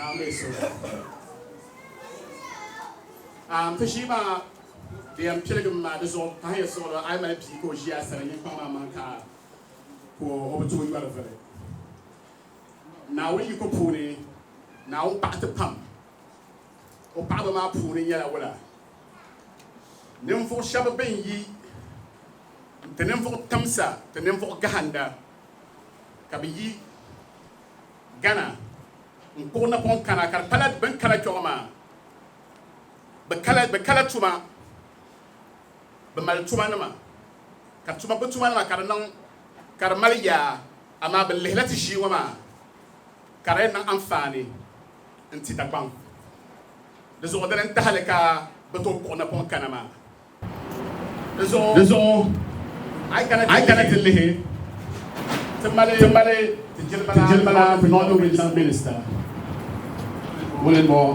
Naawuni suura. Um, ti ʒii maa di yɛn piligimi maa di zuɣu pahiya suɣulo a yi mali bia ka o ʒi a sani nyin kpaŋ maa maŋ ka ka o bi tooi yɔri vili. Naawuni yiko puuni Naawuni paɣi ti pam. O paɣiba maa puuni nyɛla wula? Ninvuɣ shɛba bɛn yi nti ninvuɣ timsa ti ninvuɣ gahinda ka bɛ yi Ghana n-kpuɣi napɔŋ kana ka di pala bɛ ni kala kpɛŋɔ maa, bɛ kala, bɛ kala tuma, bɛ mali tumanima ka tuma, bɛ tumanima ka di niŋ ka di mali yaa, amaa bɛ lihila ti ʒii ŋɔ maa ka di yɛn niŋ anfaani n-ti Dagbaŋ. Di zuɣu dini n-tahi li ka bɛ tooi kpuɣi napɔŋ kana maa. Di zuɣu a yi kana ti lihi ti mali ti jilima ti Northern Regional Minister ŋuni m-bɔŋɔ.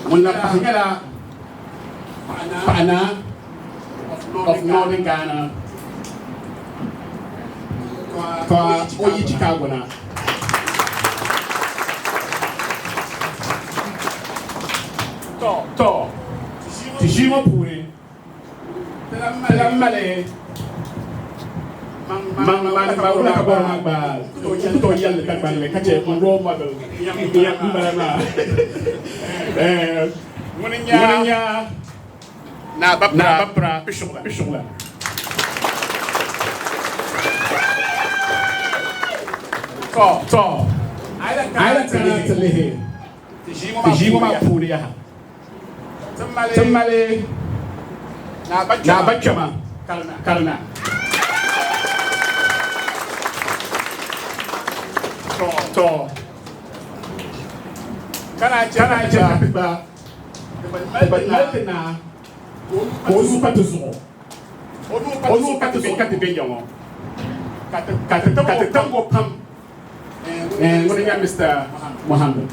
Ŋun lahi pahi nyɛla Paɣa-Naa of Northern Ghana ka o yi Chicago na. Tɔ! Ti ʒii ŋɔ puuni, ti lahi mali maŋ wula ka bɔri maa gba n ku tooi yɛli li Dagbanli ka chɛ n role model m-bala maa. Ŋuni n-nyɛ Naa Bapra Pishuɣla. Tɔ! A yi lahi kana ti lihi ti ʒii ŋɔ maa puuni yaha, ti mali Naa Bakpɛma karina. Tɔ! Ka naan chɛ ka ti gba ti gba mali ti naa ka o nuu pa ti zuɣu, o nuu pa ti zuɣu ka ti be ya ŋɔ, ka ti tam o pam. Ŋuni n-nyɛ Mister Mohammed.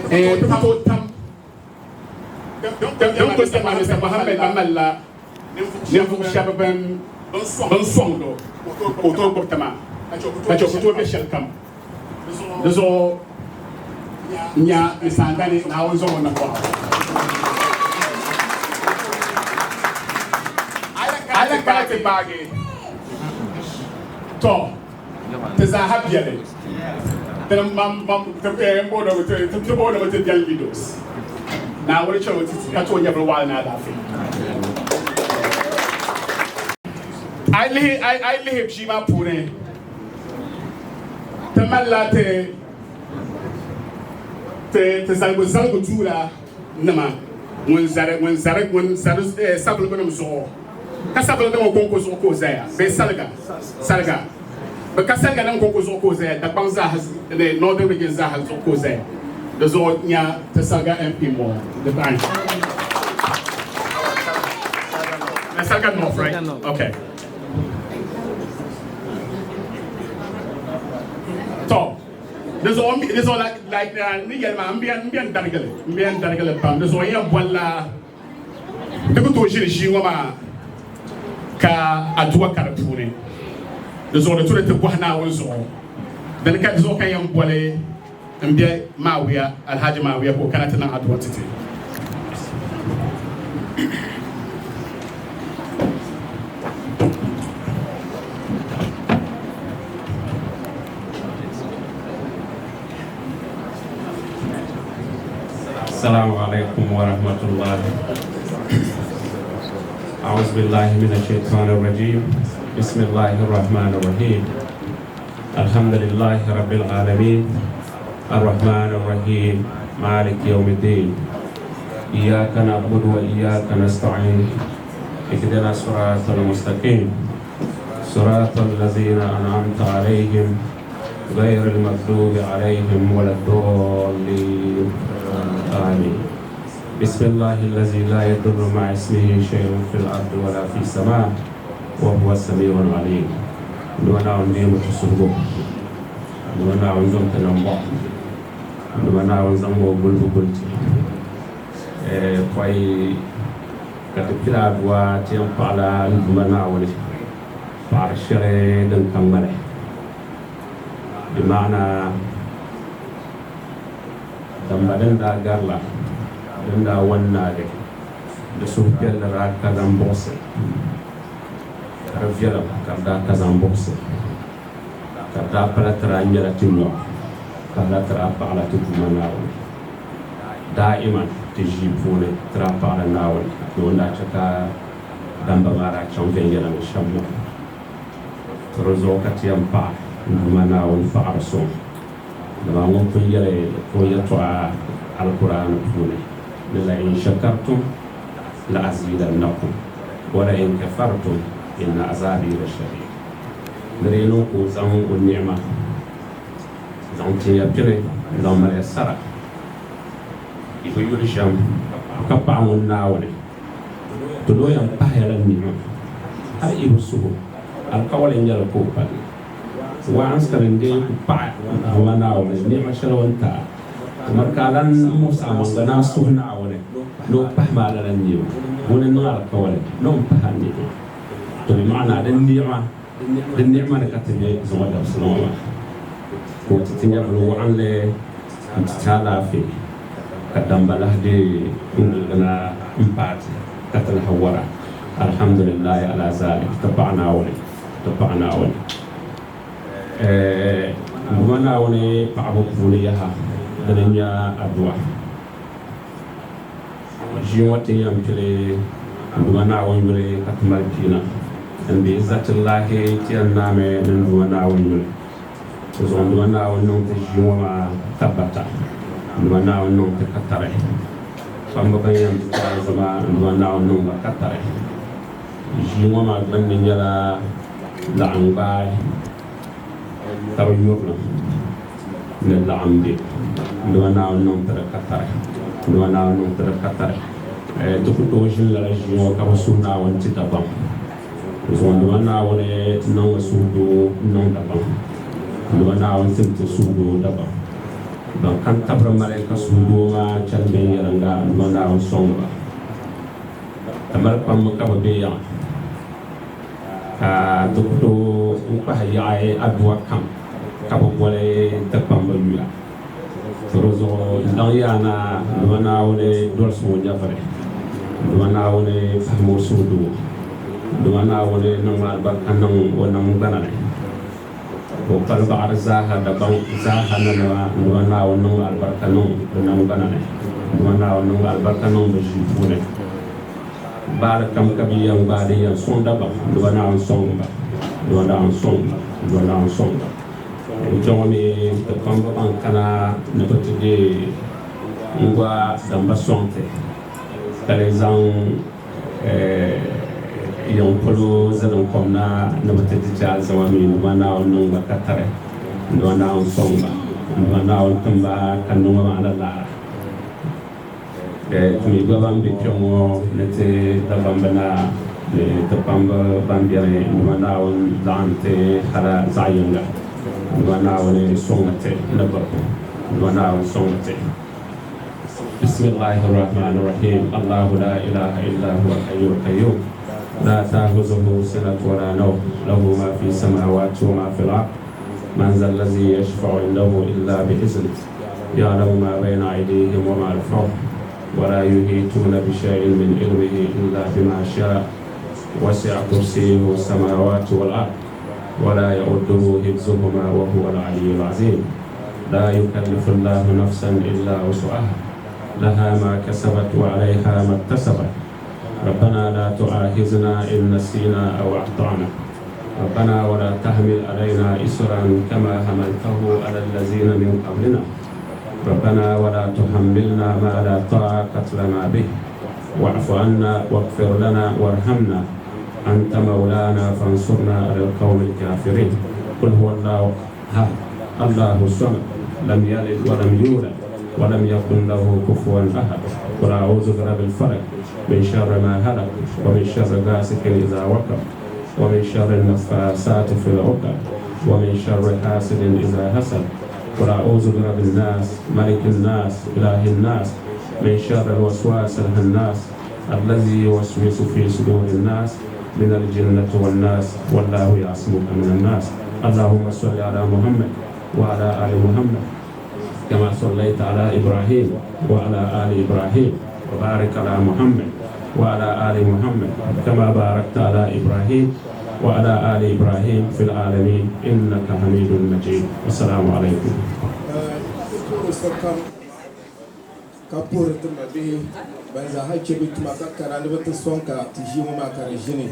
Ti ku tooi tam din kuli tam maa Mister Mohammed gba malila ninvuɣ shɛba bɛn sɔŋd o ka o tooi gbubi ti maa ka chɛ o ku tooi be shɛlikam. Di zuɣu n-nya ni saandani Naawuni zaŋ o napɔɣu. A yi kana ti gbaagi, tɔ, ti zaaha biɛli. Ti booni mi ti biɛli widows. Naawuni chɛ o ka ti o nyɛvili waɣila ni alaafee. A yi lihi ʒii maa puuni, ti malila ti ti zaligu zaligu duu la nima ŋun zari ŋun zari ŋun zari sabiligu nim zuɣu ka sabiligu nim konko zuɣu ka o zaya bee saliga saliga bi ka saliga nim konko zuɣu ka o zaya Dagbaŋ zaaha ni Northern Region zaaha zuɣu ka o zaya di zuɣu nya ti saliga MP mɔ di bahi na saliga North right okay To, di zuɣu di zuɣu like like ni yɛli maa n bɛn n bɛn darigili n bɛn darigili pam di zuɣu n yɛn bolila di ku tooi ʒini ʒii ŋɔ maa ka aduwa ka di puuni di zuɣu di turi ti bɔhi Naawuni zuɣu dini ka di zuɣu ka yɛn boli n bɛ Maawiya Alhaji Maawiya ka o kana ti niŋ aduwa ti ti. السلام عليكم ورحمة الله أعوذ بالله من الشيطان الرجيم بسم الله الرحمن الرحيم الحمد لله رب العالمين الرحمن الرحيم مالك يوم الدين إياك نعبد وإياك نستعين اهدنا الصراط المستقيم صراط الذين أنعمت عليهم غير المغضوب عليهم ولا الضالين آمين بسم الله الذي لا يضر مع اسمه شيء في الأرض ولا في السماء وهو السميع العليم Duuma Naawuni deemi ti suhigu Duuma Naawuni zaŋ ti nambɔɣu Duuma Naawuni zaŋ o gulibu guli ti pɔi. Ka ti pili adua ti yɛn paɣila n Duuma Naawuni paɣiri shɛli din ka ŋmali, di maana damba din daa garila din daa wan naagi di suhupiɛlli daa ka zaŋ buɣisi, ka di viɛlim ka di daa ka zaŋ buɣisi, ka di daa pala ti daa ŋmɛla ti nyɔɣu pahila ti daa paɣila ti Duuma Naawuni. Daa'iman ti ʒii puuni ti daa paɣila Naawuni ni o ni daa chɛ ka damba maa daa chaŋ viɛnyɛliŋga shɛm maa. To di zuɣu ka ti yɛn paɣi n Duuma Naawuni paɣiri suŋ, dama ŋun pun yɛli o yɛtɔɣa Alkur'aani puuni ni, La in shakartum la aziidannakum wa la in kafartum inna azaabii la shadiid. Ni di yi niŋ ka o zaŋ o ni'ima Zaŋ tin ya pini n-zaŋ mali ya sara yi bi yuli shɛm, ka paɣ ŋun Naawuni ti lo ya m-pahi ya la nima, hal yi bi suhu alikauli n-nyɛ li ka o palli. Waɣinsi ni n-dee ku paɣi Duuma Naawuni nima shɛli o ni ti a. Miri ka a lan muɣis amaŋ gba ni a suhi Naawuni ni o pahi ma a lala nima. Ŋuni n-niŋ alikauli ni o ni pahi a nima? To bɛ maana din nima Di ni'ima ni ka ti be zuŋɔ dabisili ŋɔ maa, ka o ti ti nyɛvili waɣinli nti ti alaafee, ka damba lahi deei n-giligi na m-paai ti, ka ti lahi wara. Alhamdulillahi ala zalik, ti paɣi Naawuni, ti paɣi Naawuni. Ɛɛh, Duuma Naawuni paɣibu puuni yaha, dini n-nyɛ adua. Ʒii ŋɔ ti yɛn pili Duuma Naawuni yuli ka ti mali pina. N bi izzatillahi ti yɛn naami ni n Duuma Naawuni yuli. Ti zuɣu n Duuma Naawuni niŋ ti ʒii ŋɔ maa tabbata. N Duuma Naawuni niŋ ti katari. Kpamba ban yɛn ti alizama n Duuma Naawuni niŋ ba katari. Ʒii ŋɔ maa gbunni nyɛla laɣim gbaai tab yurilim. Ni laɣim be n Duuma Naawuni niŋ ti di katari, n Duuma Naawuni niŋ ti di katari. Ti ku tooi ʒini lala ʒii ŋɔ ka bi suhi Naawuni ti Dagbaŋ. Di zuɣu n Duuma Naawuni niŋmi suhudoo n-niŋ Dagbaŋ. N Duuma Naawuni tim ti suhudoo Dagbaŋ. Ban kam tabiri malaika suhudoo maa chani viɛnyɛliŋga n Duuma Naawuni sɔŋdi ba. Ka mali kpambu ka bɛ be yaɣa, ka ti ku tooi n-kpahi yaɣi adua kam ka bɛ boli ti kpamba yuya. To di zuɣu n-daŋ yaa na Duuma Naawuni dolisi o nyɛvili, Duuma Naawuni pahim o suhudoo, Duuma Naawuni niŋmi alibarika niŋ o nam gbana ni, ka o pali baɣiri zaaha Dagbaŋ zaaha nanima, Duuma Naawuni niŋmi alibarika niŋ bɛ nam gbana ni, Duuma Naawuni niŋmi alibarika niŋ bɛ ʒii puuni. Baali kam ka bɛ yɛn gbaai din yɛn sɔŋ Dagbaŋ, Duuma Naawuni sɔŋmi ba, Duuma Naawuni sɔŋmi ba, Duuma Naawuni sɔŋmi ba. Kpɛ ŋɔ mi ti kpamba ban kana ni bɛ ti deei n-gba damba sɔŋ ti, ka lee zaŋ yiŋ polo zali n-kom na ni bɛ ti di ti alizama mi, Duuma Naawuni niŋ ba katari, Duuma Naawuni sɔŋ ba, Duuma Naawuni tim ba ka niŋ ba maana laara. Ti mi gba ban be kpe ŋɔ ni ti Dagbamba naa ni ti kpamba ban beni Duuma Naawuni laɣim ti hala zaɣ yiŋga. Duuma Naawuni sɔŋmi ti ni biribu. Duuma Naawuni sɔŋmi ti. Bismillahi Rahmani Rahim Allahu la ilaha illa huwa al-hayyul qayyum la ta'khuzuhu sinatun wa la nawm lahu ma fi samawati wa ma fil ard man zal lazi yashfa'u indahu illa bi iznih ya'lamu ma bayna aydihim wa ma khalfahum wa la yuhituna bi shay'in min ilmihi illa bima sha'a wasi'a kursiyyuhu as-samawati wal ard wa la ya'udduhu hifzuhuma wa huwa al-'aliyyul 'azim la yukallifu Allahu nafsan illa wus'aha laha ma kasabat wa 'alayha ma iktasabat rabbana la tu'akhizna in nasina aw akhta'na rabbana wa la tahmil 'alayna isran kama hamaltahu 'ala allazina min qablina rabbana wa la tuhammilna ma la taqata lana bihi wa'fu 'anna waghfir lana warhamna anta mawlana fansurna 'ala al-qawmi al-kafirin qul huwa Allahu ahad Allahu samad lam yalid wa lam yulad wa lam yakun lahu kufuwan ahad qul a'udhu bi rabbil falaq min sharri ma khalaq wa min sharri ghasiqin idha waqab wa min sharri an-naffasati fil 'uqad wa min sharri hasidin idha hasad qul a'udhu bi rabbin nas malikin nas ilahin nas min sharri al-waswasil khannas. الذي يوسوس في صدور الناس من الجنة والناس والله يعصمك من الناس. اللهم صل على محمد وعلى آل محمد كما صليت على إبراهيم وعلى آل إبراهيم، وبارك على محمد وعلى آل محمد كما باركت على إبراهيم وعلى آل إبراهيم في العالمين إنك حميد مجيد. والسلام عليكم. Sokam ka puhiri ti mabihi ban zaaha chɛ bɛ tuma ka kana ni bɛ ti sɔŋ ka ti ʒii ŋɔ maa ka di ʒini.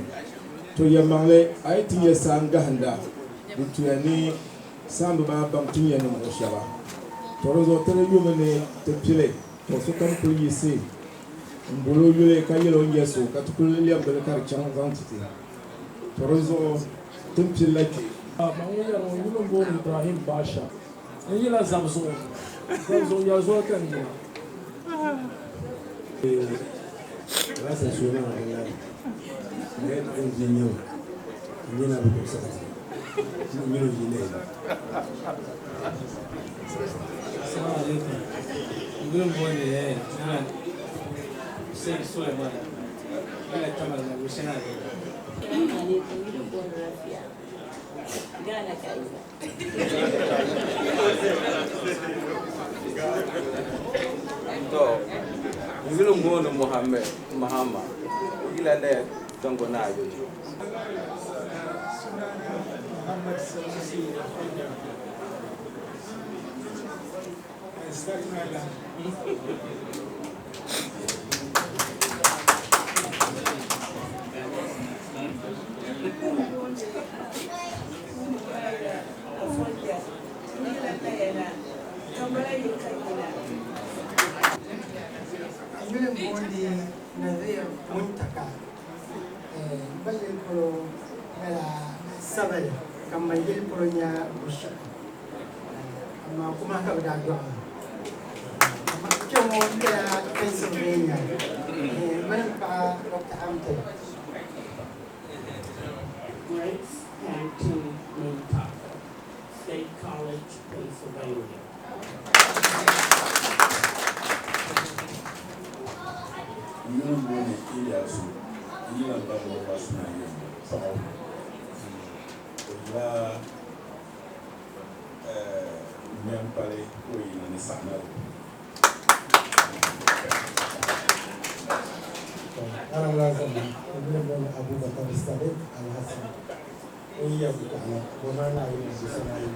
To yɛlimaŋli a yi ti nya saa n-gahinda, di tuya ni saamba maa baŋ ti nya ninvuɣ shɛba. To di zuɣu ti di yumi ni ti pili, to sokam kuli yiɣisi m-bol o yuli ka yɛl o ni nya so ka ti kuli lɛbigi li ka di chaŋ zaŋ ti ti. To di zuɣu ti ni pilila kpe. Ma ŋun yɛri ŋɔ yuli m-booni Ibrahim Basha. N yila Zabzugu. Zabzugu Yɛlizoli ka n yina. Alhassan Suleiman Abdullahi, n nyɛ n nyɛ na bi sakati n nyɛ yi ne. Assalamu alaikum. Ngulu mbone eh na Hussein Suleiman. Wala tamal na Hussein Ali. Assalamu alaikum. Yuli booni Rafia. Ghana ka yina. To, yuli booni Muhammad Mahama. Yila ne Tanko na ayo. Muhammad Sanusi Rafiga. Staten Island. Yuli m-booni Nazir Muntaka. M ba yili polo nyɛla Sabali ka m ma yili polo nyɛ Bushiɣu. Amaa kuma ka bɛ daa dɔɣi ma. Amaa kpe ŋɔ bela Pennsylvania. Mini m paɣa Dr. Hampton. Grace Hampton Muntaka, State College, Pennsylvania. Yuli m-booni Ilyasu, n yila m ba Mɔriba suna yɛm paɣa o. O yila Nyampali ka o yina ni Saɣinarigu. Ana wula zama, yuli m-booni Abubakar Sadiq Alhassan. O yi ya bukaɣa, goma na yi ni Hussein Ali.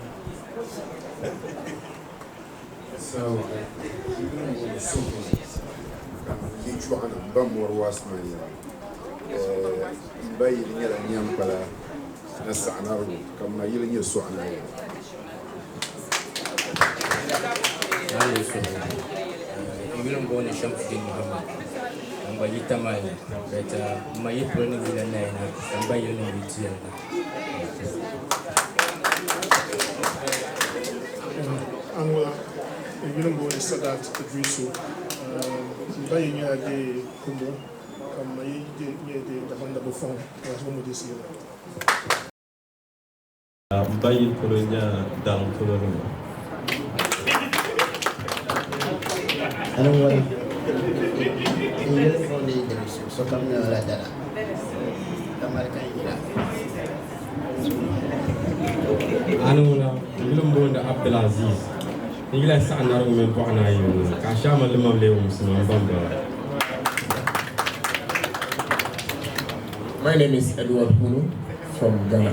Assalamu alaikum. Yuli m-booni Suhuna ka n yi chuɣu ni m ba Mɔri Wasima yɛla. M ba yili nyɛla Nyampala ni Saɣinarigu ka m ma yili nyɛ Sɔɣinarigu. Naa Suhuna, n yuli m-booni Shamsuddin Muhammad ka n gba yi Tamale na, but m ma yi polo ni yila Naya na ka m ba yili ni yi Tuya na. Anwula, n yuli m-booni Sadat Idrisu. M ba yi nyɛla dee Kumbo ka m ma yi nyɛ dee Dagbandabo fɔŋ ka so mu desi yɛla. M ba yili polo nyɛ Daŋ polo nima. Anwula, n yuli m-booni Idrisu, sokam mi o la dala. Tamale ka n yina. Anwula, n yuli m-booni Abdulaziz. N yila Saɣinarigu mini Bɔɣu Naa yili ni ka Ashama limam lee wumsi ma m ba m-bala. My name is Edward Hunu from Ghana.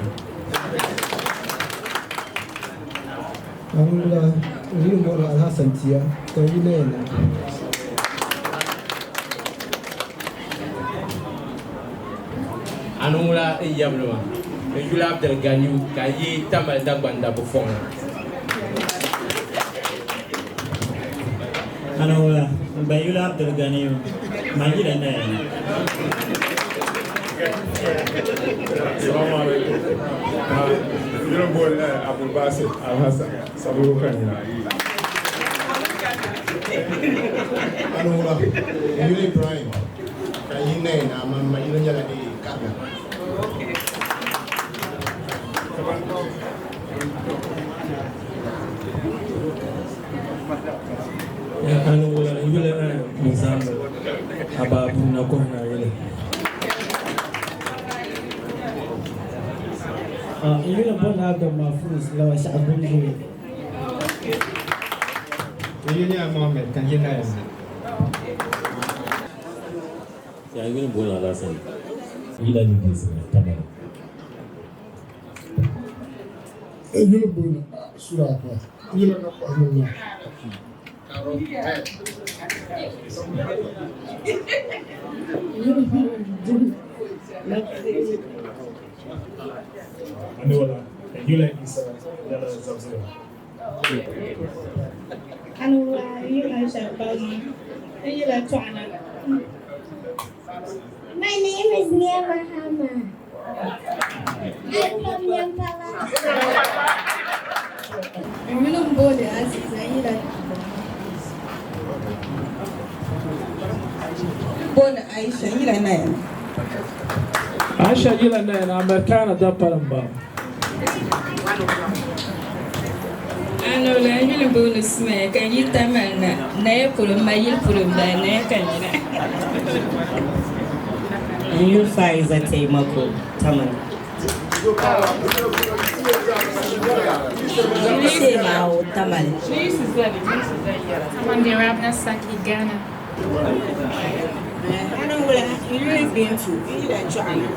Anwula, n yuli m-booni Alhassan Tia ka n yi Naya na. Anwula n yabili ma. N yuli Abdulganiyu ka n yi Tamale Dagbandabo fɔŋ na. Anwula, n gba yuli Abdulganiyu, ma yila Naya na. Assalamu alaikum. Yuli m-booni Abdul Basit Alhassan, Saburu ka n yina. Anwula, n yuli Ibrahim ka n yi Naya na, amaa m ma yili nyɛla dee Kariga. Anwula, n yuli Muzammil Ababu na Kohina. N yuli booni Abdul Mahfuz Lawashɛɣu Bindoo. N yuli nyɛla Mohammed ka n yi Naya na. Ya n yuli booni Alhassan. N yila Nigis na Tamale. N yuli booni Suraakpa. N yila Nakpɔhi na. Anwula, n yuli Isa yɛla Zabzugu. Anwula, n yuli Aisha Bazi. N yila Tɔɣina. My name is Nia Mahama. I'm from Nyankpala. N yuli m-booni Aziza, n yila Booni Aisha, n yila Naya na. Aisha yila Naya na, Americana dapali m-bala. Anwula, n yuli booni Sumaya ka n yi Tamale na, Naya polo m ma yili polo m-bala, Naya ka n yina. N yuli Faiza Taimako, Tamale. N yuli Shemao, Tamale. Amandi Rabna Saki, Ghana. Anwula, n yuli Bintu, n yila Chɔɣu na.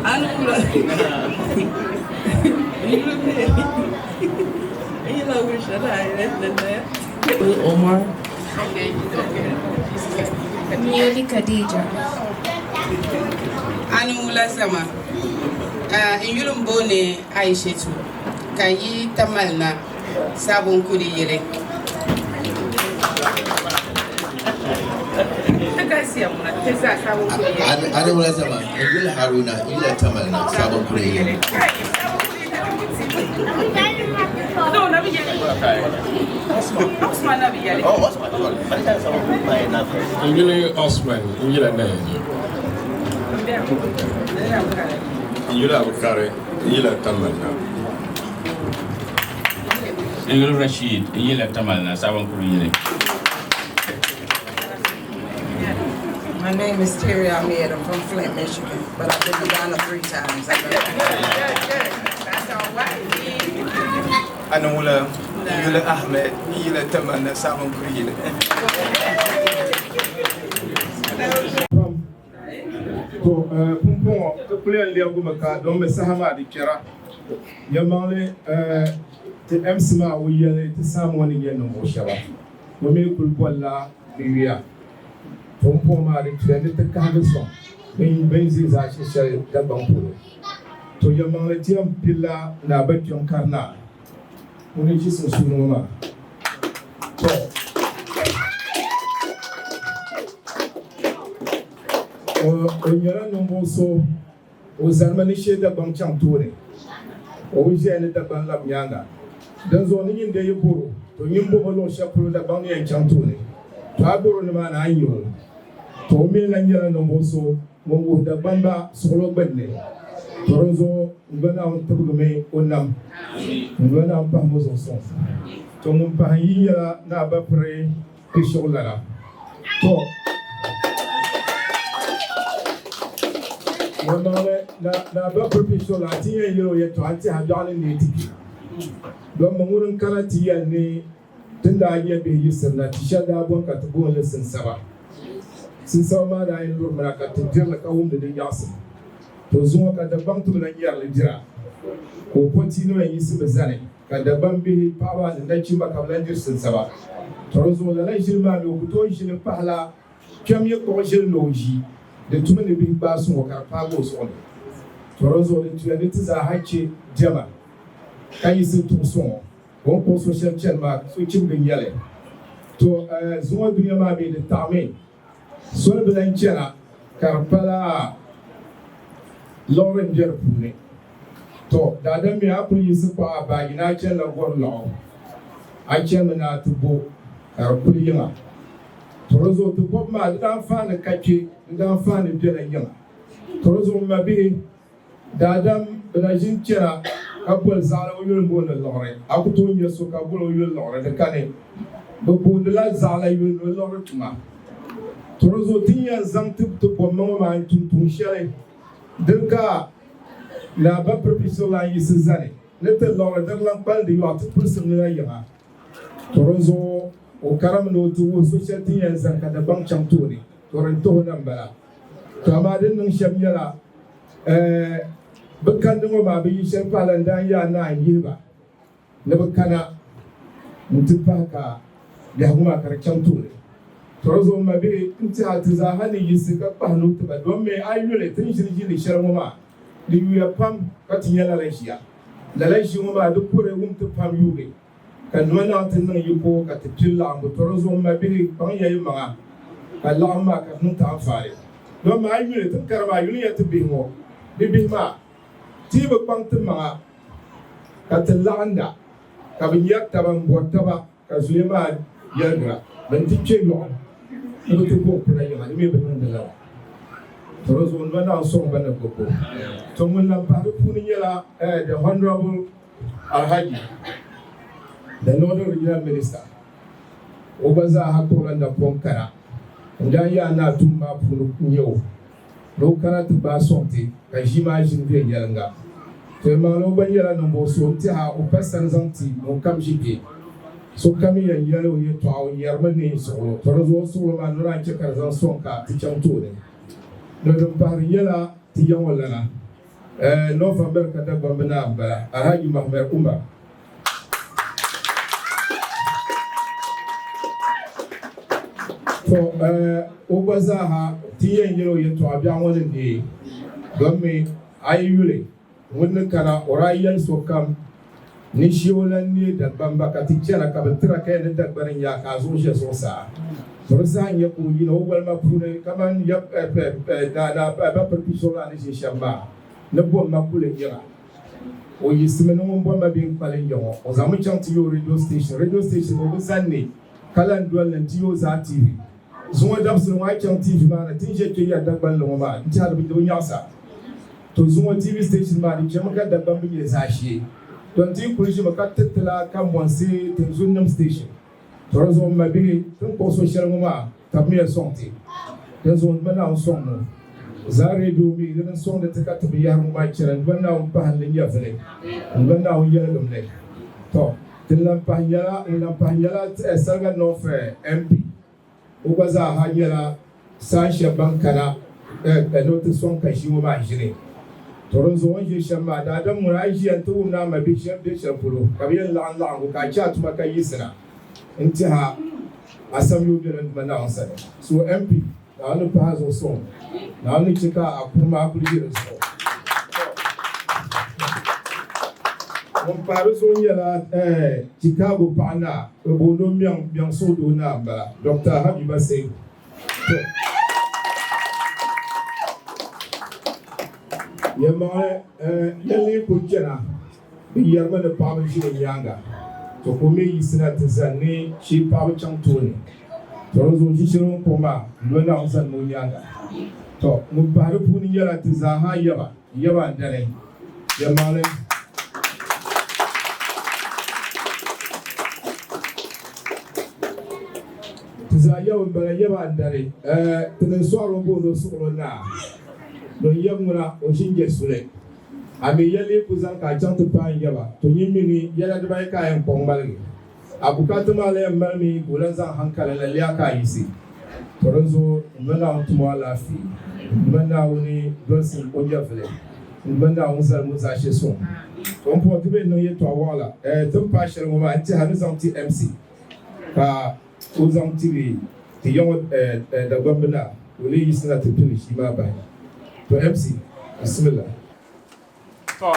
Anwula, n yuli Naya. Omar. N yuli Khadija. Anwula zama, n yuli m-booni Aishatu ka n yi Tamale na, Sabon Kudi yili. Anwula zama, n yuli Haruna, n yila Tamale na, Sabon Kudi yili. N yuli Osman, n yila Naya. N yuli Abukari, n yila Tamale na. N yuli Rashid, n yila Tamale na, Sabon Kudi yili. My name is Terry Ahmed. I'm from Flint, Michigan, but I've been to Ghana 3 times. Anwula, n yuli Ahmed, n yila Tamale na, Sabon Kudi yili. To pumpɔŋɔ ti kuli yɛn lɛbigimi ka don mi saha maa di kpɛra. Yɛlimaŋli ti MC maa o yɛli ti saha ŋɔ ni nyɛ ninvuɣ shɛba o mi kuli bolila bɛ yuya. Pumpɔŋɔ maa di tuya ni ti kahigi sɔŋ bɛn ʒi zaashe shɛli Dagbaŋ polo. To yɛlimaŋli ti yɛn pilila Naa Bakpɛm Karinaa ŋuni ʒi sunsuuni ŋɔ maa. To o nyɛla ninvuɣ so o zanimi ni shee Dagbaŋ chaŋ tooni, o bi ʒiya ni Dagbaŋ lab nyaaŋa. Dinzuɣu ni nyin dee yi bɔr o, to nyin bɔmi luɣ shɛli polo Dagbaŋ ni yɛn chaŋ tooni. To a bɔr o nimaani a ni nya o. To o mi lan nyɛla ninvuɣ so ŋun wuhi Dagbamba suɣilo gbinni. To dinzuɣu n lo Naawuni tibigimi o nam, n lo Naawuni pahim o zuɣu suŋ. To ŋun pahi n yi nyɛla Naa Bapiri Kpishiɣu lana. To yɛlimaŋli Naa Bapiri Kpishiɣu lana ti yɛn yɛl o yɛtɔɣa n-tɛha biɛɣu ni neei ti kpi. Dɔn mi ŋuni n-kana ti yɛli ni ti ni daa nyɛ bihi yiɣisiri na, ti shɛli daa bɔni ka ti booni li sinsaba. Sinsaba maa daa yɛn lurimi na ka ti dirili ka wumdi di nyaɣisim. To zuŋɔ ka Dagbaŋ ti bi lan nyɛri li dira, ka o pɔtiinima yiɣisi mi zani ka Dagbaŋ bihi, paɣiba ni nachimba ka bɛ lan diri sinsaba. To di zuɣu lala ʒili maa mi o ku tooi ʒili pahila kpɛm yi kpuɣi ʒili ni o ʒi di tumi ni bihi gbaai suŋ o ka di paagi o zuɣu ni. To di zuɣu di tuya ni ti zaa ha che diɛma ka yiɣisi n-tuɣi suŋ o. O ni kpuɣi so shɛli chani maa so chibigi n-nyɛ li. To zuŋɔ dunia maa mi di taɣimi soli bi lan chana ka di pala liɣiri m-be di puuni. To daadam mi a kuli yiɣisi kpuɣi a baaji ni a chanila gɔri lɔɣu, a chanimi ni a ti bo ka di kuli yiŋa. To di zuɣu ti bɔbu maa di daanfaani ka kpe, di daanfaani bela yiŋa. To di zuɣu m mabihi, daadam bɛ na ʒini chana ka boli zaɣila o yuli m-booni liɣiri. A ku tooi nya so ka boli o yuli liɣiri, di kani. Bɛ boondila zaɣila yuli ni o liɣiri tuma. To di zuɣu ti ni yɛn zaŋ ti bɔmma ŋɔ maa n-tum tuun shɛli. Din ka Naa Ba Pirpiso lan yiɣisi zani ni ti liɣiri din lan kpalindi yɔɣu ti pulisim ni la yiŋa. To di zuɣu o karimi ni o ti wuhi so shɛli ti ni yɛn zani ka Dagbaŋ chaŋ tooni. To din tuhi o na m-bala. To amaa din niŋ shɛm nyɛla, ɛɛ bɛ kandi ŋɔ maa bɛ yi shɛli pahila n-daa yaa naa n-yihi ba ni bɛ kana nti pahi ka biɛhigu maa ka di chaŋ tooni. To di zuɣu m mabihi, n tɛha ti zaa ha ni yiɣisi ka kpahi nuu ti ba dom mi a yi yuli ti ni ʒiri ʒili shɛli ŋɔ maa, di yuya pam ka ti nya lala ʒiya. Lala ʒii ŋɔ maa di kore wum ti pam yuugi ka nima naɣ ti niŋ yiko ka ti pili laɣimbu. To di zuɣu m mabihi, kpaŋ ya yi maŋa ka laɣim maa ka di niŋ ti anfaani. Dom mi a yi yuli ti ni kari maa yuli ya ti bihi ŋɔ, bibihi maa ti yi bi kpaŋ ti maŋa ka ti laɣinda ka bɛ nyari taba m-bɔri taba ka zuliya maa yɛligira bɛ ni ti kpe yɔɣu ni bɛ ti bo n-kuna yiŋa di mi bi niŋdi lala. To di zuɣu n Naawuni sɔŋ ba ni gbibbu. To ŋun lan pahi di puuni nyɛla the Honourable Alhaji, the Northern Regional Minister. O gba zaa ha kpuɣila napɔŋ kana n-daa yi a naa tum maa puuni n-nyɛ o. Ni o kana ti gbaai sɔŋ ti, ka ʒii maa ʒini viɛnyɛliŋga. To yɛlimaŋli o gba nyɛla ninvuɣ so n-tɛha o pa sani zaŋ ti ŋunkam ʒi kpe. Sokam yɛn yɛli o yɛtɔɣa o yɛrimi ni n suɣilo. To di zuɣu o suɣilo maa noli a ni chɛ ka di zaŋ sɔŋ ka ti chaŋ tooni. Ni din pahiri nyɛla ti ya ŋɔ lana, North America Dagbamb naa m-bala, Alhaji Mahmed Umar. To o gba zaaha ti yɛn yɛl o yɛtɔɣa biɛɣu ŋɔ ni neei, dɔn mi a yi yuli ŋun ni kana o daa yɛli sokam ni ʒi o lan neei Dagbamba ka ti chana ka bɛ tira ka yɛn ni Dagbani n-nya ka a zuɣu ʒe zuɣusaa. To di saha n-nyɛ ka o yina o walima puuni kaman Naa Bapirpi zuɣulana ni ʒe shɛm maa ni bomma kuli n-yiŋa. O yiɣisimi ni ŋun bɔmma bee n-kpalim ya ŋɔ, o zaŋmi chaŋ ti yo radio station. Radio station ŋɔ bi zani ni ka lan doli li nti yo zaa TV. Zuŋɔ dabisili ŋɔ a yi chaŋ TV maa ni ti ni ʒe kpe yɛri Dagbanli ŋɔ maa n-tɛha di bi nyaɣisa. To zuŋɔ TV station maa di chemi ka Dagbamba nyɛ zaashee. To nti yi kuli ʒimi ka tiriti la Kambɔnsi tinzunnim station. To di zuɣu m mabihi, ti ni kpuɣi so shɛli ŋɔ maa tabimiya sɔŋ ti. Dinzuɣu n Duuma Naawuni sɔŋ mu. Zaa redio mi di ni sɔŋdi ti ka ti binyahari ŋɔ maa chana n Duuma Naawuni pahim li nyɛvili, n Duuma Naawuni yɛligim li. Tɔ! Din lan pahi nyɛla, ŋun lan pahi nyɛla Sariga North MP. O gba zaa ha nyɛla saan shɛba ban kana ni o ti sɔŋ ka ʒii ŋɔ maa ʒini. Tɔ dinzuɣu o ni ʒe shɛm maa, daadam ŋuna a yi ʒiya nti wum ni a ma bihi shɛba be shɛli polo ka bɛ yɛn laɣim laɣiŋgu ka a chɛ a tuma ka yiɣisina n-tɛha a samyoo bela n Duuma Naawuni sani. So MP, Naawuni ni pahi a zuɣu sɔŋ, Naawuni ni chɛ ka a kuhi maa kuli ʒe di zuɣu. Tɔ ŋun pahi di zuɣu nyɛla Chicago paɣa naa, bɛ booni o Miɛŋ, Miɛŋ Suhudoo naa m-bala, Doctor Habiba Seku. Tɔ yɛlimaŋli yɛlli yi kuli chana, bɛ yɛrimi ni paɣaba ʒi bɛ nyaaŋa, to ka o mi yiɣisina ti zani ni shee paɣaba chaŋ tooni. To di zuɣu ʒi shɛli o ni kpuɣi maa, n-lo Naawuni zanimi o nyaaŋa. To ŋun pahi di puuni nyɛla ti zaa ha yaba, yaba n-dani yɛlimaŋli. Ti zaa yaba m-bala, yaba n-dani. Ti ni sɔɣiri o booni o suɣilo naa, don yab ŋuna o ʒi n-je suli. A mi ya lee ku zaŋ ka a chaŋ ti paai n yaba, to nyin mi ni yɛla dibayi ka a yɛn kpuɣi ŋmaligi. A bukaata maa la yɛn malimi ka o lan zaŋ haŋkali la lɛɣi ka a yiɣisi. To dinzuɣu n Duuma Naawuni tum o alaafee, n Duuma Naawuni dolsim o nyɛvili, n Duuma Naawuni zalim o zaashe suŋ. To m puhi ti bee n-niŋ yɛtɔɣ waɣila, ɛɛ ti ni paai shɛli ŋɔ maa n-tɛha ni zaŋ ti MC ka o zaŋ tiri ti ya ŋɔ Dagbamb naa ka o lee yiɣisina ti pili ʒii maa bahi. To MC, bisimila. To,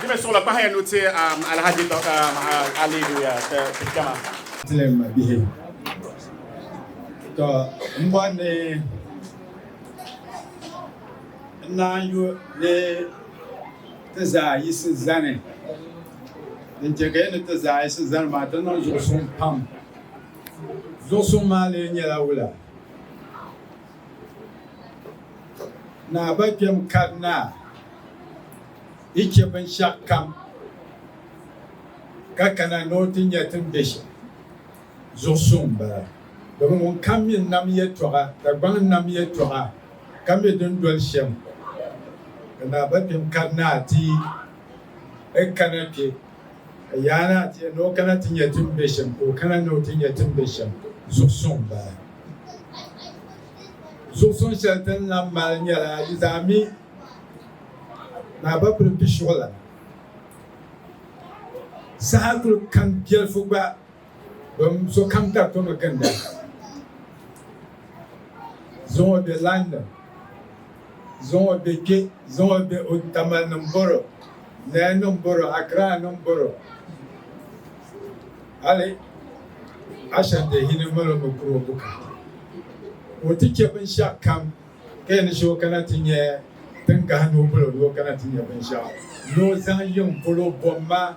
di mi suɣulo kpahiya nuu ti Alhaji Alidu ya ti kpɛma. Tili m mabihi. To m bɔri ni n naan yu ni ti zaa yiɣisi zani. Din chɛ ka yi ni ti zaa yiɣisi zani maa ti niŋ zuɣusuŋ pam. Zuɣusuŋ maa lee nyɛla wula? Naa ba kpɛm kari naa yi chɛ binshɛɣu kam ka kana ni o ti nya ti ni be shɛm, zuɣusuŋ m-bala. Domin ŋun kam mi nam yɛtɔɣa, Dagbaŋ nam yɛtɔɣa. ka mi din doli shɛm, ka Naa Ba Kpɛm kari Naa ti n kana kpe, ka Yaa Naa ti yɛli ni o kana ti nya ti ni be shɛm, ka o kana ni o ti nya ti ni be shɛm, zuɣusuŋ m-bala. Zuɣusuŋ shɛli ti ni lan mali nyɛla yi zaa mi Naa Ba Pili Pishuɣulana. Saha kuli kani biɛlifu gba bɛ sokam taritomi ginda. Zuŋɔ be London, zuŋɔ be kpe, zuŋɔ be o Tamale nim bɔro, Naya nim bɔro, Accra nim bɔro, hali Ashanti hini mali o mi kuri o bukaata. Ka o ti che binshɛɣu kam ka yɛn ni shee o kana ti nya din gahi ni o boli o ni o kana ti nya binshɛɣu ni o zaŋ yiŋ polo bomma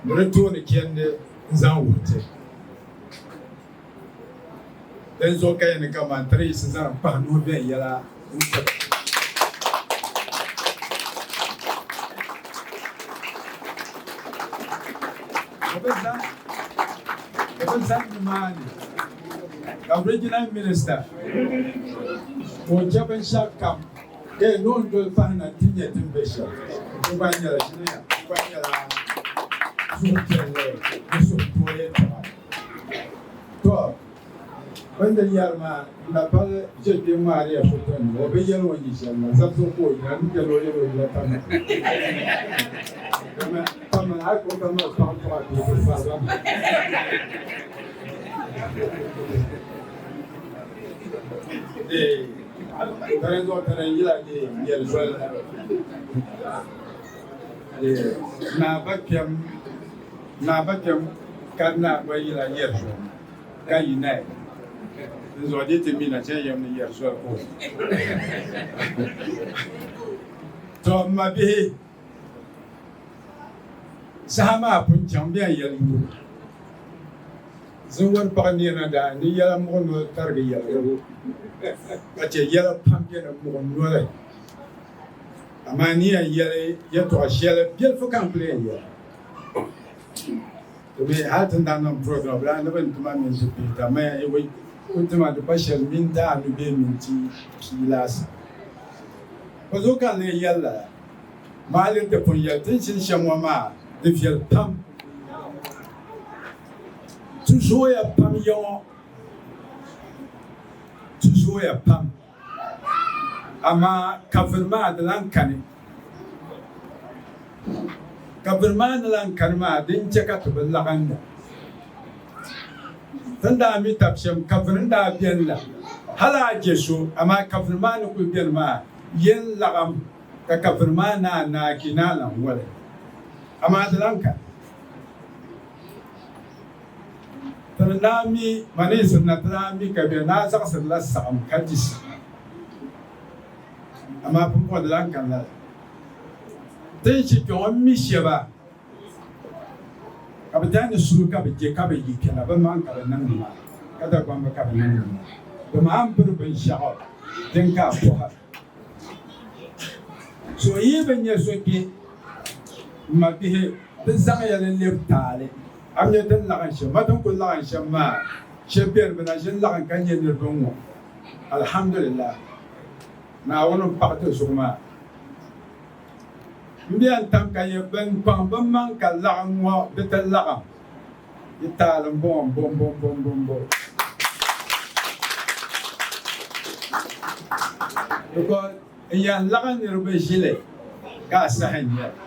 ni di tooni chandi n-zaŋ wuhi ti. Dinzuɣu ka yɛn ni kaman ti di yiɣisi zaŋ kpahi nuhi viɛnyɛla n-tiri. Bɛ bi zani nimaani ka Regional Minister ka o chɛ binshɛɣu kam ka yɛn ni o ni doli pahi na nti nya ti ni be shɛm. Di gba nyɛla ʒiniya, di gba nyɛla suhupiɛlli ni suhudoo yɛltɔɣa. Tɔ! Bɛ ni di yɛri maa, n na pali ʒe kpe ŋmaari ya fotonima. O bi yɛli o ni yi shɛli na, zabisigu ka o yina, n ni yɛli o yɛli o yila Tamale. Dama Tamale hali ka o ka mali paɣa tɔɣa bee bɛ fari ba mi. Dee, di zuɣu ti ni yila dee yɛli zoli la. Dee, Naa ba kpɛm, Naa ba kpɛm ka naa gba yila yɛri zuɣu ka yi naai. Dinzuɣu di ti mi na chɛ yɛm ni yɛri zoli ka o. Tɔ m mabihi, saha maa pun chaŋ bɛ yɛn yɛli yuui. Zinwari paɣa neena daa ni yɛla muɣi noli tarigi yɛligibu ka chɛ yɛla pam beni muɣi noli. Amaa ni yɛn yɛli yɛtɔɣ shɛli biɛlifu ka n kul yɛn yɛli. Domi hal ti ni daa niŋ program la ni bɛ ni ti ma minti pihita maya yi wei ku ti ma di pa shɛli minti anu bee minti pia laasabu. Bɔ zuɣu ka n lee yɛli lala? Maa lee ti pun yɛli ti ni ʒini shɛm ŋɔ maa di viɛli pam. Ti zooya pam ya ŋɔ, ti zooya pam. Amaa ka vuri maa di lan kani. Ka vuri maa ni lan kani maa, din chɛ ka ti bi laɣinda. Ti ni daa mi tab shɛm, ka vuri ni daa beni la, hal a je so, amaa ka vuri maa ni kul beni maa, yen laɣim ka ka vuri maa naan naai ka yi naan lan wali. Amaa di lan kani. Ti ni daa mi Maninsiri na ti daa mi ka bɛ daa zaɣisirila saɣim ka di si. Amaa pumpɔŋɔ di lan kani lala. Ti ni chɛ kpe ŋɔ m-mi shɛba ka bɛ daa ni suhi ka bɛ je ka bɛ yi kpɛna bɛ maŋ ka bɛ niŋdi maa, ka Dagbamba ka bɛ niŋdi maa. Bɛ maa m-biri binshɛɣu din ka a pɔha. So yi bi nya so kpe, m mabihi, di zaŋya li lɛbi taali. A mi nya ti ni laɣim shɛm? Ma ti ni kul laɣim shɛm maa, shɛb beni bɛ na ʒini laɣim ka nya niriba ŋ-ŋɔ. Alhamdulillah, Naawuni m-paɣi ti zuɣu maa. M be n tam ka nyɛ bɛn kpaŋ bɛ maŋ ka laɣim ŋ-ŋɔ di ti laɣim. Yi taali m-bɔŋɔ m-bɔmbɔmbɔmbɔmbɔ. Because n yɛn laɣim niriba ʒili ka a saha n-nyɛ li.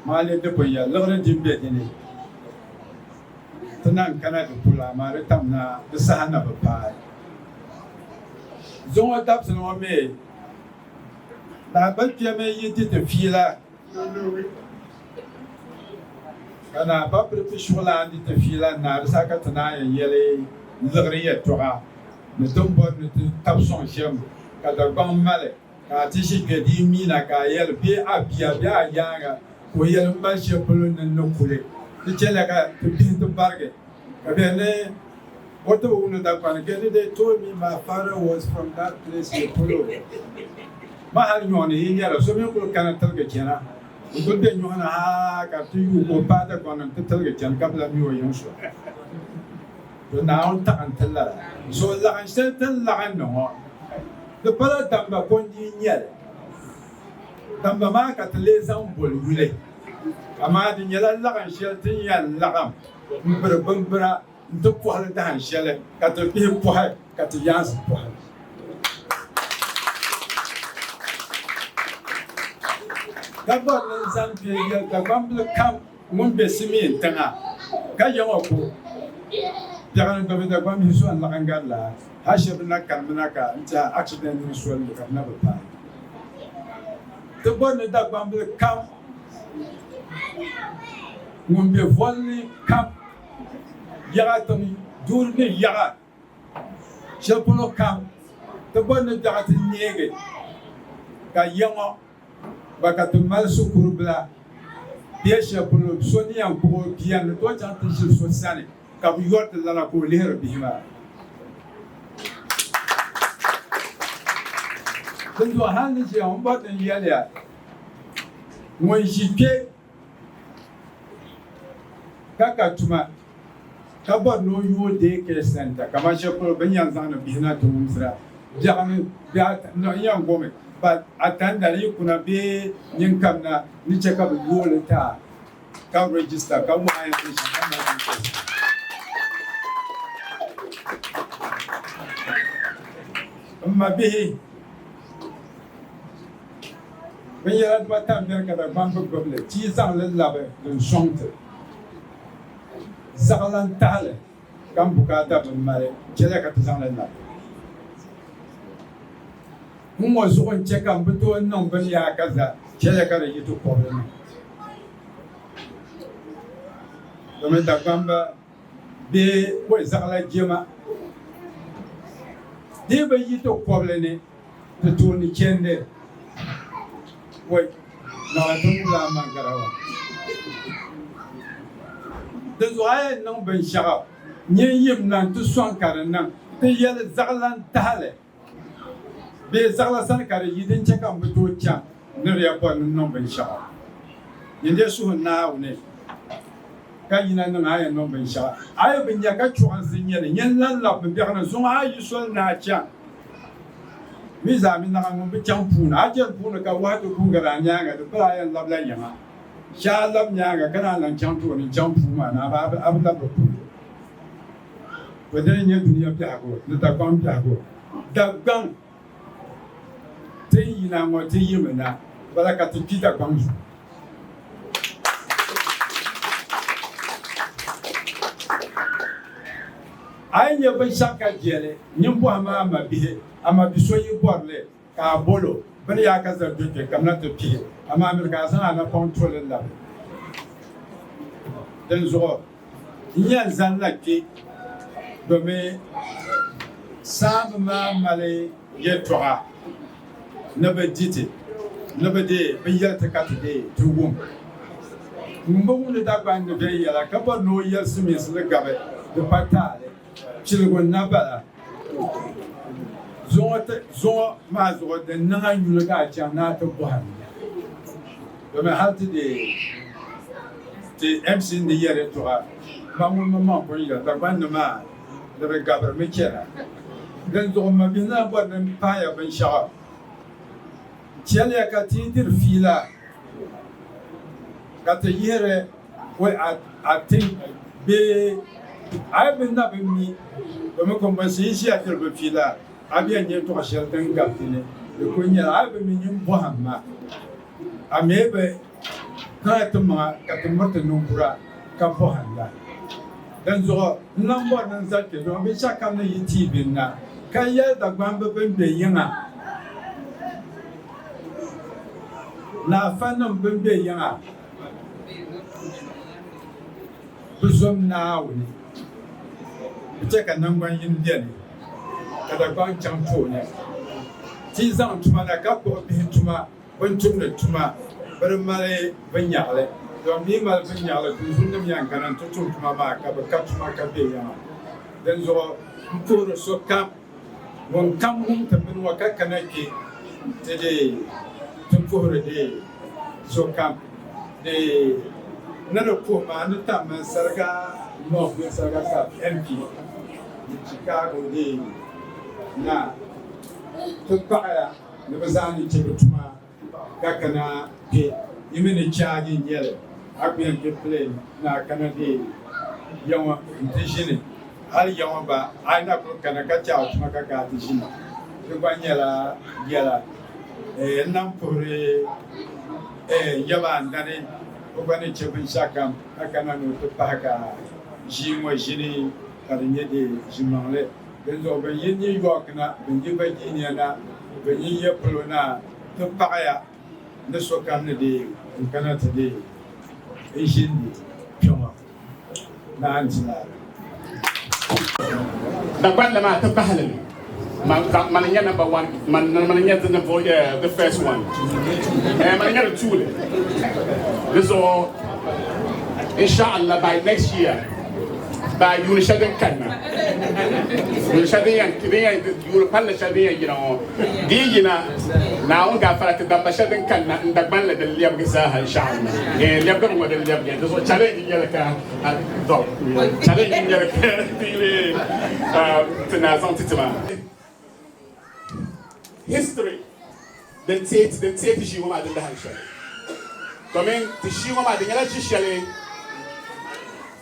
Maa lee di pun yɛli liɣiri din be di ni ti na n-kana di polo amaa di tam na di saha na bi paai. Zuŋɔ dabisili ŋɔ mi lahabali kpɛmi yi di ti fiila ka Naa Babiri Pishuɣulana di ti fiila n-naai di saha ka ti naan yɛn yɛli liɣiri yɛltɔɣa ni ti ni bɔri ni ti tabi sɔŋ shɛm ka Dagbaŋ mali. Ka a ti ʒi kpe di yi miina ka a yɛli bee a bia bee a yaaŋa ka o yɛli m mali shɛli polo ni n ni kuli. Di chɛliya ka ti bihi ti barigi ka bɛ ni o ti bi wumdi Dagbani kpe ni they told me my father was from that place ni polo. Ma hali nyɔɣu ni yi nyɛra so mi kuli kana tiligi chana n kuli be nyɔɣu ni haa ka ti yuui ka o paai Dagbaŋ ni n-ti tiligi chani ka bi lahi mi o yiŋ so. To Naawuni taɣi n-ti lala. So laɣin shɛli ti ni laɣindi ŋɔ. Di pala Damba kundi n-nyɛ li. Damba maa ka ti lee zaŋ boli yuli, amaa di nyɛla laɣim shɛli ti ni yɛn laɣim m-biri bimbira nti pɔhi li dahin shɛli ka ti bihi pɔhi ka ti yaansi pɔhi. Ka bɔri ni n zaŋ kpe yɛli Dagbambili kam ŋun be Simiin tiŋa ka ya ŋɔ ko biɛɣuni gbabi Dagbambihi so n-laɣim gari laa hal shɛba na kanimina ka n tiɛha accident niŋ soli ni ka bɛ na bi paai. Ti bɔri ni Dagbambili kam ŋun be voli ni kam yaɣa tiŋ duuri ni yaɣa shɛli polo kam ti bɔri ni biɛɣu ti neegi ka ya ŋɔ gba ka ti mali shikuru bila bee shɛli polo so ni yɛn kpuɣi o bia ni tooi chaŋ ti ʒiri so sani ka bɛ yɔri ti lana ka o lihiri bihi maa. Dinzuɣu hal ni ʒiya ŋɔ m bɔri ni n yɛli ya ŋun ʒi kpe ka ka tuma ka bɔri ni o yooi day care center kamani shɛli polo bɛ ni yɛn zaŋdi bihi na ti wumsira biɛɣuni bee ata n yɛn gomi but atandali yi kuna bee nyin kamina ni chɛ ka bɛ yooi li ti a ka register ka wuhi a yɛn niŋ shɛm ka mali details. M ma bihi, binyɛra dibata m-beni ka Dagbaŋ bi gbubi li, ti yi zaŋ li labi din sɔŋ ti. Zaɣilan tahili ka m bukaata bi mali, chɛliya ka ti zaŋ li labi. Ŋ-ŋɔ zuɣu n-chɛ ka m bi tooi niŋ bini yaaka zaa, chɛliya ka di yi ti kɔbili ni. Domin Dagbamba bee wai zaɣila jɛma dii bi yi ti kɔbili ni ti tooni chɛndi wai naɣila ti wumla a maŋgarawa. Dinzuɣu a yɛn niŋ binshɛɣu nyin yim na nti sɔŋ ka di niŋ ti yɛli zaɣila n-tahili bee zaɣila sani ka di yi din chɛ ka m bi tooi chaŋ ni di ya bɔri ni n niŋ binshɛɣu. Nyin dee suhi Naawuni ka yina niŋ a yɛn niŋ binshɛɣu. A yi bi nya ka chɔɣinsi n-nyɛ li, nyin lan labimi biɛɣuni zuŋɔ a yi soli ni a chaŋ. Mi zaa mi naɣ ŋun bi chaŋ puuni, a chani puuni ka wahu ti guugari a nyaaŋa, di pala a yɛn labila yiŋa. Shee a lab nyaaŋa ka naan lan chaŋ tooni n-chaŋ puu maa ni, a bi labiri puuni. To dini n-nyɛ dunia biɛhigu ni Dagbaŋ biɛhigu. Dagbaŋ ti ni yina ŋɔ ti yimi na bala ka ti kpi Dagbaŋ zuɣu. A yi nya binshɛɣu ka jɛli, nyin bɔhimi a ma bihi, a ma bi so yi bɔri li ka a bol o, bɛ ni yaa ka zali do kpe kamina ti pihi, amaa miri ka a zaŋ a napɔŋ toli labi. Dinzuɣu n yɛn zanila kpe domi saamba maa mali yɛtɔɣa ni bɛ di ti, ni bɛ deei bɛ yɛli ti ka ti deei ti wum. Ŋun bi wumdi Dagbaŋ ni viɛnyɛla ka bɔri ni o yɛli simiinsi ni gabi di pa taali. Piligu n-na bala. Zuŋɔ maa zuɣu din niŋ a nyuli ka a chaŋ ni a ti bɔhim nya. Domi hal ti deei ti MC ni yɛli yɛtɔɣa ma ŋun mi maŋ pun yɛli Dagbaŋ ni maa di bi gabirimi chana. Dinzuɣu m mabihi na bɔri ni m pahiya binshɛɣu. Chɛliya ka ti yi diri fiila ka ti yihiri a tiŋ bee a yi bi na bi mi domi kuŋbunsi yi ʒiya diri bɛ fiila a bi yɛn nya tɔɣ shɛli din gabi di ni di kul nyɛla a yi bi mi nyin bɔhim ma a mi bi kana ti maŋa ka ti miri ti ninkura ka bɔhim la. Dinzuɣu n lan bɔri ni n zali kpe domi binshɛɣukam ni yi ti bɛ na ka yɛli Dagbamba bɛn be yiŋa ni afanim bɛn be yiŋa bɛ zom Naawuni, bɛ chɛ ka naŋgban yini beni ka Dagbaŋ chaŋ tooni. Ti yi zaŋ tuma na ka kpuɣi bihi tuma bɛ ni tumdi tuma bɛ di mali vinnyaɣili, dama bɛ yi mali vinnyaɣili tinzunnim yɛn kana nti tum tuma maa ka bɛ ka tuma ka be yiŋa. Dinzuɣu m puhiri sokam ŋun kam wum ti bini ŋɔ ka kana kpe ti deei ti puhiri deei sokam deei ni di puhi maa ni tam mini Sariga North mini Sariga South MP ni Chicago deei naa. Ti paɣiya ni bɛ zaa ni chɛ bɛ tuma ka kana kpe. Yi mi ni chaaji n-nyɛ li, a ku yɛn kpe plane ni a kana deei ya ŋɔ nti ʒini. Hali ya ŋɔ gba a yi na kuli kana ka chɛ a tuma ka ka a ti ʒini, di gba nyɛla yɛla. N nam puhiri yaba Andani o gba ni chɛ binshɛɣukam ka kana ni o ti pahi ka ʒii ŋɔ ʒini ka di nyɛ di ʒimaŋli. Dinzuɣu bɛn yi New York na, bɛn yi Virginia na, bɛn yi ya polo na ti paɣiya ni sokam ni deei n-kana ti deei n-ʒindi kpe ŋɔ na nti labi. Dagbanli maa ti bahili mi. Man n-nyɛ number one, man n-nyɛ the first one. Man n-nyɛ di tuuli. Di zuɣu inshallah by next year, by yuuni shɛli din kanna, yuuni shɛli din yɛn, din yɛn, yuuni palli shɛli din yɛn yina ŋɔ, di yi yina, Naawuni gaafara ti damba shɛli din kanna n Dagbanli din lɛbigi zaaha inshallah. Lɛbigimi ŋɔ din lɛbigi, di zuɣu challenge n-nyɛli ka Tɔ, challenge n-nyɛli ka ti leei ti naa zaŋ ti ti maa. History din teei din teei ti ʒii ŋɔ maa din dahin shɛli. Domin ti ʒii ŋɔ maa di nyɛla ʒi shɛli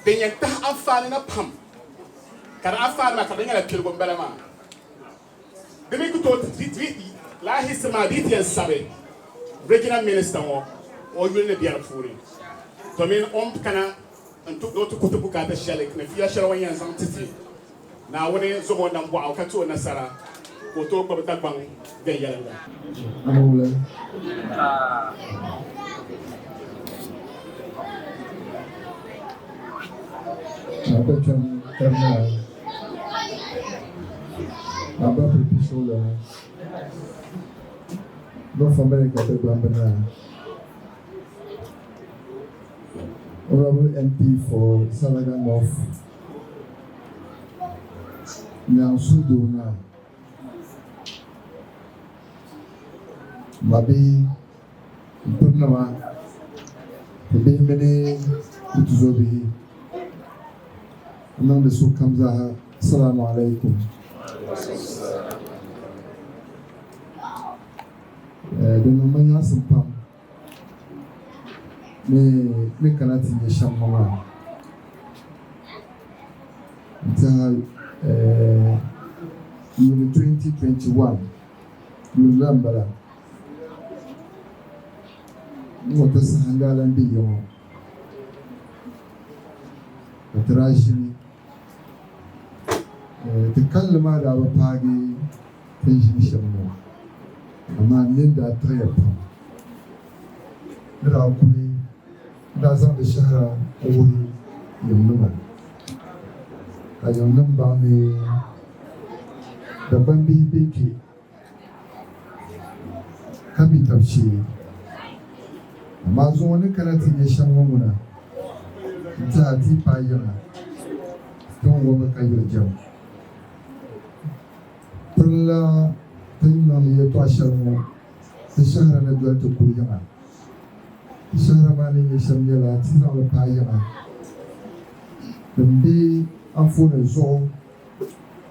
din yɛn tahi anfaani na pam ka di anfaani maa ka di nyɛla piligu m-bala maa. Di mi ku tooi ti lala history maa di yi ti yɛn sabi regional minister ŋɔ o yuli ni be di puuni domin o ni kana n-ti o ti ku ti bukaata shɛli ni fiila shɛli o ni yɛn zaŋ ti ti Naawuni zom o nambɔɣu ka ti o nasara ka o tooi gbubi Dagbaŋ viɛnyɛliŋga. Abba Pirpishola, North America Dagbamba Naa, Honorable MP for Salaga North, Nyaŋ Suhudoo Naa, Mabihi m-pirinima, ti bihi mini ti tuzobihi. N niŋdi sokam zaaha Salamu alaikum. Di niŋ ma nyaɣisim pam ni ni kana ti nya shɛm ŋɔ maa. N tɛha yuuni 2021 yuuni la m-bala. N ŋɔ ti saha n daa lan be ya ŋɔ. Ka ti daa ʒini ti kalinli maa daa bi paagi ti ni ʒini shɛm ŋɔ, amaa n nini daa tiɣiya pam. Ni daa kuli n daa zaŋdi shɛhira n-wuhi yiŋnima, ka yiŋnim baŋ ni Dagbaŋ bihi be kpe. Ka mi tab shee. Amaa zuŋɔ ni kana ti nya shɛm ŋɔ ŋuna, n-tɛha ti yi paai yiŋa, ti ni wami ka yuri jɛm. Pirinla ti ni niŋdi yɛtɔɣ shɛli ŋɔ ti shɛhira ni doli ti kuli yiŋa. Ti shɛhira maa ni nyɛ shɛm nyɛla ti zaŋ li paai yiŋa din be anfooni zuɣu.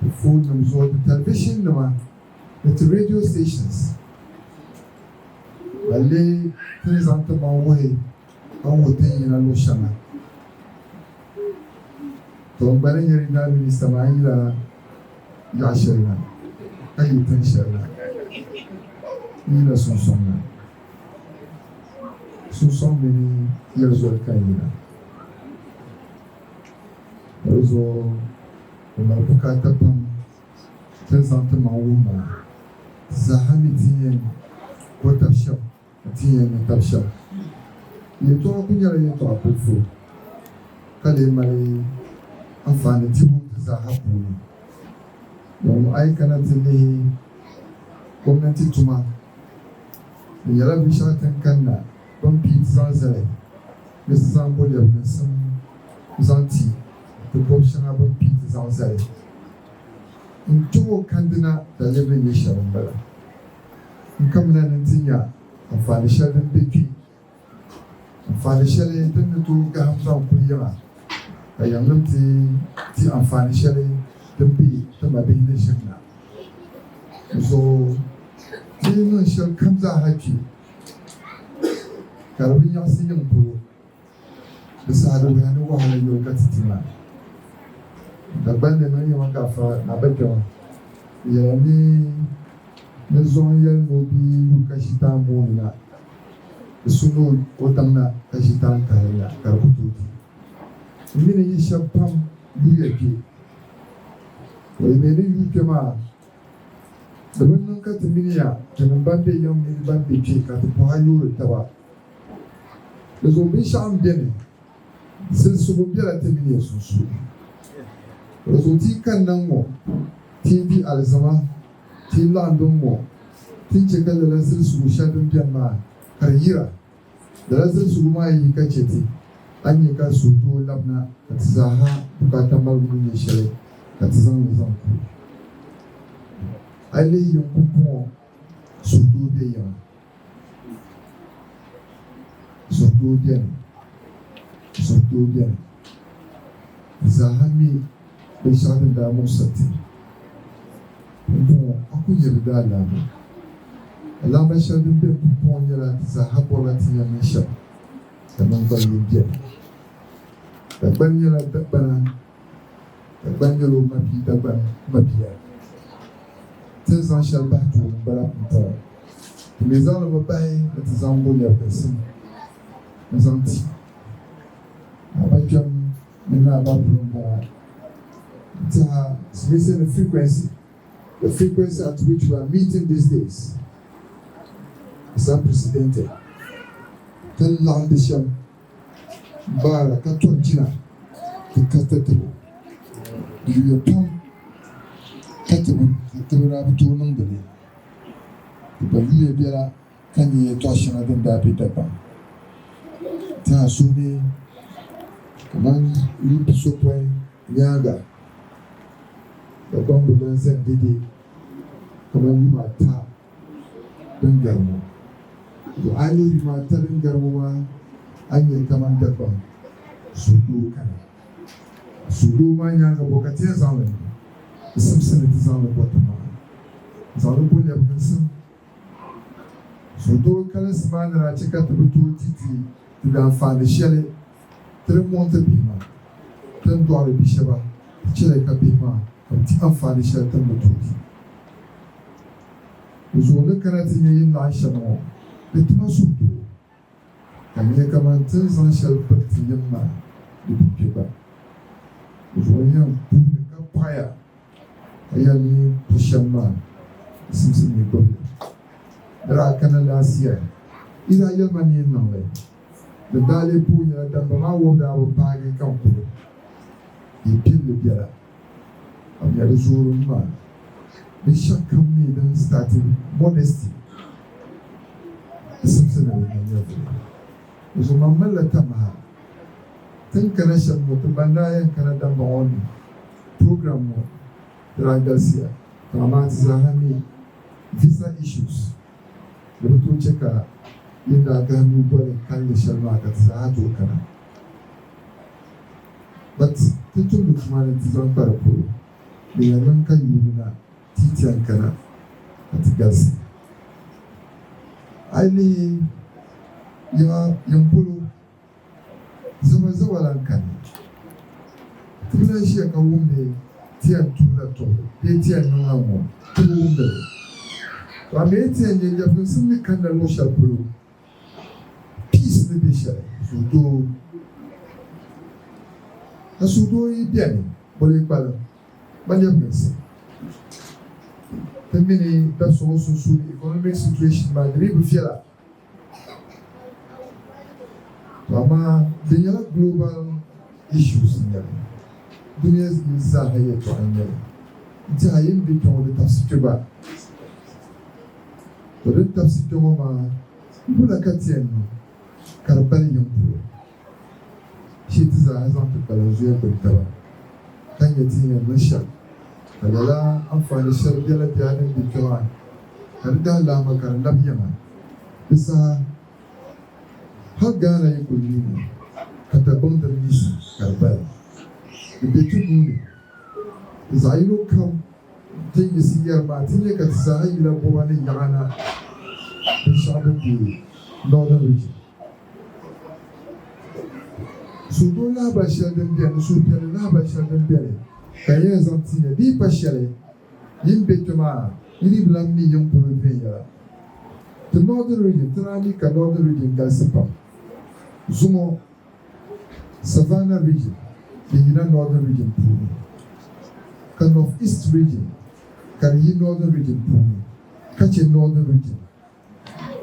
Ti phone nim zuɣu, ti television nima ni ti radio stations balle ti ni zaŋ ti maŋ wuhi ka wuhi ti ni yina luɣ shɛŋa. To n gba ni nyɛ regional minister maa n yila yaɣ shɛli na ka yi tiŋ shɛli na. N yila Sunsɔŋ na. Sunsɔŋ mini Yɛlizoli ka n yina. Di zuɣu bɛ mali bukaata pam ti ni zaŋ ti maŋ wuhi maa. Ti zaaha mi ti ni yɛn bo tab shɛm ka ti ni yɛn nya tab shɛm. Yɛltɔɣa kul nyɛla yɛltɔɣa kulifu ka lee mali anfaani dibu ti zaaha puuni. Dama a yi kana ti lihi gomnanti tuma, di nyɛla binshɛɣu ti ni kanna bɛ ni pii ti zaŋ zali ni ti zaŋ bo lɛbiginsim zaŋ ti ti bɔb shɛŋa bɛ ni pii ti zaŋ zali n-kpe ŋɔ kandina daliri ni nyɛ shɛm m-bala. N kamina ni nti nya anfaani shɛli din be kpe, anfaani shɛli din ni tooi gahim zaŋ kuli yiŋa, ka yiŋnim ti ti anfaani shɛli din be ti mabihi ni ʒini na zuɣu. Ti yi niŋ shɛli kam zaa ha kpe, ka di bi nyaɣisi yiŋ polo, di saha di wuhiya ni wahala yoli ka ti ti maa. Dagbanli niŋ yɛma ka afa na ba kpɛma yɛla ni ni zɔŋ yɛli ni o bia yu ka shitaan mooni la, di su ni o daŋ na ka shitaan kahili la ka di ku tooi di. N mi ni yi shɛba pam yuya kpe. O yi mi ni yu kpe maa, di bi niŋ ka ti mini ya tinim ban be yiŋ mini ban be kpe ka ti pɔha yoori taba. Di zuɣu binshɛɣu m-beni, silisigu bela ti mini ya sunsuuni. Di zuɣu ti yi kanna ŋ-ŋɔ, ti yi di alizama, ti yi laɣindi ŋ-ŋɔ, ti ni chɛ ka lala silisigu shɛli din beni maa ka di yira. Lala zilisigu maa yi ka chɛ ti, a ni nya ka suhudoo labina ka ti zaaha bukaata maligu ni nyɛ shɛli ka ti zaŋ li zaŋ ku. A yi lihi yiŋ pumpɔŋɔ, suhudoo be yiŋa. Suhudoo beni. Suhudoo beni. Ti zaaha mi binshɛɣu din daa muɣisiri ti. Pumpɔŋɔ a ku nya di daalaama. Alaama shɛli din beni pumpɔŋɔ nyɛla ti zaaha bɔrila ti nya mini shɛba ka naŋgban yini beni. Dagbani nyɛla Dagbana, Dagbani nyɛla o mabia Dagbani mabia. Ti ni zaŋ shɛli bahi tooni m-bala pumpɔŋɔ. Ti mi zaŋ li mi bahi ni ti zaŋ bo lɛbiginsim n-zaŋ ti a ba kpɛm mini a ba puli m-bɔŋɔ. N-tɛha simisi ni frequency, the frequency at which we are meeting these days is unprecedented. Ti ni laɣindi shɛm baara ka tɔri jina ti ka tatabo. Di yuya pam ka ti bi daa bi tooi niŋdi li. Ti gba yuya biɛla ka nya yɛtɔɣ shɛŋa din daa be Dagbaŋ. Ti a suhu ni kaman yuun pisopɔin nyaaŋa, Dagbaŋ bi lan zani dɛde kaman yuma ata din gari ŋɔ. To a yi lihi yuma ata din gari ŋɔ maa, a ni nya kaman Dagbaŋ suhudoo kani. Suhudoo maa nyaaŋa bɔ ka ti yɛn zaŋ li niŋ? Di simsi ni ti zaŋ li bɔ timaŋa, n-zaŋ li bo lɛbiginsim. Suhudoo kalinsi maa ni daa chɛ ka ti bi tooi ti ti ti daanfaani shɛli ti di mɔŋ ti bihi maa. Ti ni dɔɣiri bi shɛba, ti chɛli ka bihi maa ka bɛ ti anfaani shɛli ti ni bi tooi ti. Di zuɣu ni kana ti nya yi ni laɣim shɛm ŋɔ, di ti ma suhudoo, ka n nya kaman ti ni zaŋ shɛli piri ti yim maa di bi kpe gba. Di zuɣu n yɛn puhimi ka paɣiya ka yɛli ni pu shɛm maa di simsi ni yi gbibi li. Di daa kana laasiya, yi daa yɛli ma ni yi niŋ li. Di daa lee pooi nyɛla damba maa wɔbu daa bi paagi ka n kuli yi pilli biɛla. Ka bɛ nya di zoori maa. Binshɛɣu kam mi din starti modesty di simsi ni di niŋ nyɛvuli. Di zuɣu man malila tamaha ti ni kana shɛm ŋɔ ti ban daa yɛn kana damba ŋɔ ni program ŋɔ di daa galisiya to amaa ti zaaha mi visa issues di bi tooi che ka yin daa gahi nuu boli kalinli shɛli maa ka ti zaaha tooi kana. But ti tumdi tuma ni ti zaŋ kpa di polo, di yɛn niŋ ka yuuni na ti ti yɛn kana ka ti galisi. A yi lihi yiŋa yiŋ polo, zaba zaba lan kani. Ti bi lahi ʒiya ka wumdi ti yɛn tuhila tɔbu bee ti yɛn niŋla ŋ-ŋɔ, ti bi wumdi li. To a mi ti yɛn nya lɛbiginsim ni kanna luɣ shɛli polo. Peace ni be shɛli, suhudoo. Ka suhudoo yi beni, bɔ lee kpalim? Ba lɛbiginsim. Ti mini dabisa ŋɔ sunsuuni economic situation maa di dii bi viɛla. To amaa di nyɛla global issues n-nyɛ li. Dunia zaaha yɛltɔɣa n-nyɛ li. N-tɛha yi ni be kpe ŋɔ di tabisi kpe gba. To din tabisi kpe ŋɔ maa, wula ka ti yɛn niŋ ka di bali yiŋ polo? Shee ti zaa zaŋ ti kpalanzuya gbubi taba ka nya ti ni yɛn niŋ shɛm ka lala anfaani shɛli biɛla biɛla din be kpe maa ka di dahi laamba ka di labi yiŋa. Di saha hal Ghana yi kuli yuuni ka Dagbaŋ din miisi ka di bali, di be ti nuu ni. Zaɣ yino kam Ti yiɣisi yɛri maa, ti nya ka ti zaaha yila bɔba ni yaɣa na. binshɛɣu din be Northern Region. Suhudoo lahibali shɛli din beni, suhupiɛlli lahibali shɛli din beni ka n yɛn zaŋ ti ya, di yi pa shɛli yi ni be kpe maa, yi dii bi lan mi yiŋ polo viɛnyɛla. Ti Northern Region, ti daa mi ka Northern Region galisi pam. Zuŋɔ Savannah Region din yina Northern Region puuni, ka North East Region ka di yi Northern Region puuni, ka che Northern Region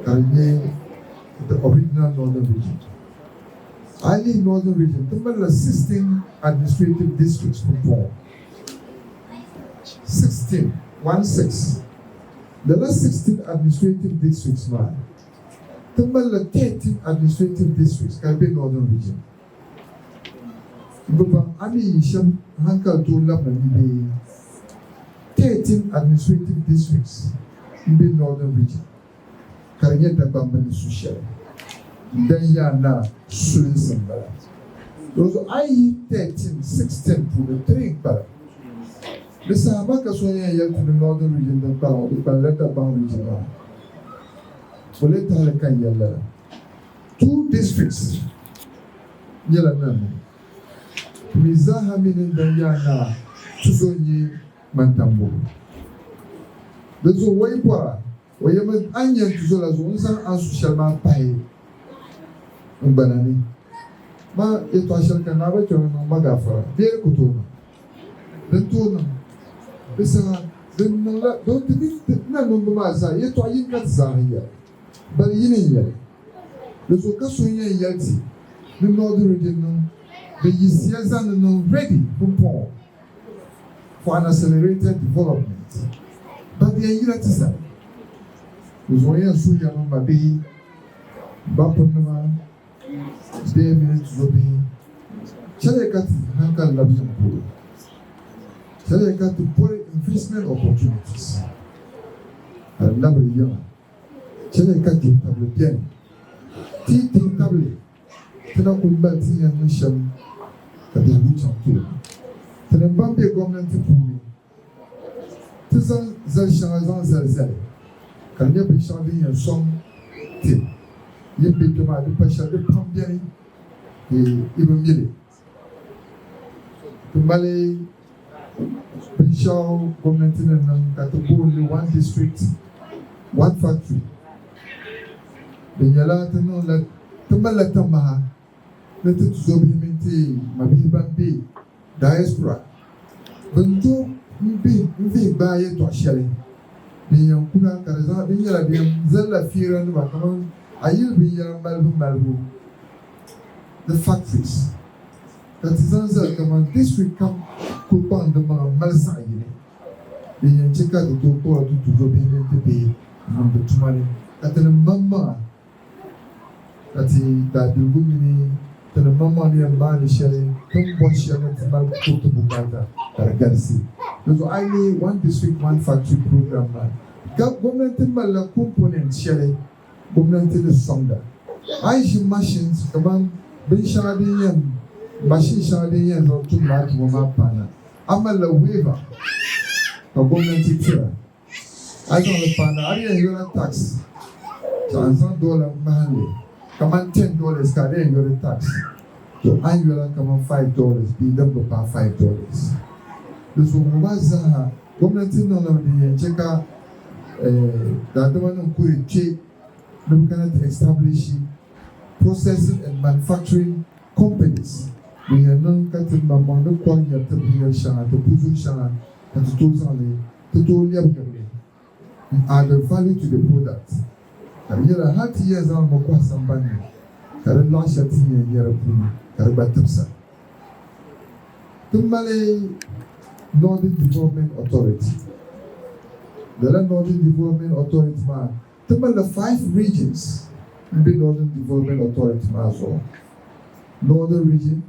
ka di nyɛ the original Northern Region. A yi lihi Northern Region, ti malila 16 administrative districts pumpɔŋɔ. 16, one six. Lala 16 administrative districts maa, ti malila 13 administrative districts ka di be Northern Region. M bi baŋ a ni yi shɛm hankali tooi labina ni bee? 13 administrative districts m-be Northern Region ka di nyɛ Dagbamba ni su shɛli n-dan yaa naa sulinsi m-bala. Dinzuɣu a yi yihi 13, 16 puuni 3 n-kpalim. Di saha maa ka so yɛn yɛli ti ni Northern Region din kpalim ŋɔ di kpalila Dagbaŋ Region maa. O lee tahili ka n yɛli lala. Two districts nyɛla nanim. Mi zaaha mi ni n-dan yaa naa tuzo n-nyɛ Ŋmantambo. Di zuɣu o yi bɔra, o yɛmi a ni nyɛ n tuzo la zuɣu n-zaŋ a ni su shɛli maa pahi n gbana ni. Ma yɛtɔɣ shɛli ka naa ba kpɛma niŋ ma gaafara bee di ku tooi niŋ. Din tooi niŋ di saha din niŋla don ti mini ti nanumba maa zaa yɛtɔɣ yini ka ti zaaha yɛli. Bali yini n-yɛli, Di zuɣu ka so yɛn yɛli ti ni Northern Region niŋ di yiɣisiya zaŋ ni niŋ ready pumpɔŋɔ for an accelerated development, but di yɛn yila ti sani. Di zuɣu n yɛn suhi ya mini mabihi, bapunima, bee mini tuzobihi, chɛliya ka ti hankali labi yiŋ polo. Chɛliya ka ti bɔri investment opportunities ka di labiri yiŋa. Chɛliya ka dihitabili beni. Ti yi dihitabili, ti na kul mali ti ni yɛn niŋ shɛm ka biɛhigu chaŋ tooni. Tinim ban be gomnanti puuni, ti zaŋ zali shɛŋa zaŋ zali zali ka di nyɛ binshɛɣu din yɛn sɔŋ ti. Yi ni be kpe maa, di pa shɛli, di pam beni di yi bi mi li. Ti mali binshɛɣu gomnanti ni niŋ ka ti booni li One District, One Factory. Di nyɛla ti niŋla ti malila tamaha ni ti tuzobihi mini ti mabihi ban be diaspora bɛ ni tooi n-vihi gbaai yɛltɔɣ shɛli din yɛn kuna ka di zaŋ di nyɛla bɛ yɛn zalila feeranima kamani a yili binyɛra malibu malibu ni factories ka ti zaŋ zali kamani district kam kuli kpaŋ di maŋa m-mali zaɣ yini din yɛn che ka di tooi kpuɣira ti tuzobihi mini ti bihi n-niŋdi tuma ni ka ti ni maŋmaŋa ka ti daabiligu mini ti ni maŋmaŋ ni yɛn maani shɛli ti ni bɔri shɛli ni ti mali kuriti bukaata ka di galisi. Di zuɣu a yi lihi One District One Factory program maa, gomnanti malila component shɛli gomnanti ni sɔŋda. A yi ʒi machines kamani binshɛŋa din yɛn machine shɛŋa din yɛn zaŋ tum lala tuma maa paana, a malila waiver ka gomnanti tira. A yi zaŋ li paana, a di yɛn yɔla tax ka a zaŋ dollar ŋmahinli kamani $10 ka a di yɛn yɔli tax to a ni yɔla kamani $5 bee din bi paai $5. Di zuɣu ŋɔ maa zaaha gomnanti niŋlimi din yɛn che ka daadama nim kuli kpe ni bi kana ti establish processing and manufacturing companies din yɛn niŋ ka ti maŋmaŋ ni kɔri nyɛri ti binyɛri shɛŋa ti puzuɣu shɛŋa ka ti tooi zaŋ li ti tooi lɛbigiri li n-add value to the product ka di nyɛla hali ti yɛn zaŋ li mi kɔhi sambani ni ka di laɣ shɛli ti ni yɛn nya di puuni ka di gba tibisa. Ti mali Northern Development Authority. Lala Northern Development Authority maa ti malila five regions m-be Northern Development Authority maa zuɣu, Northern Region,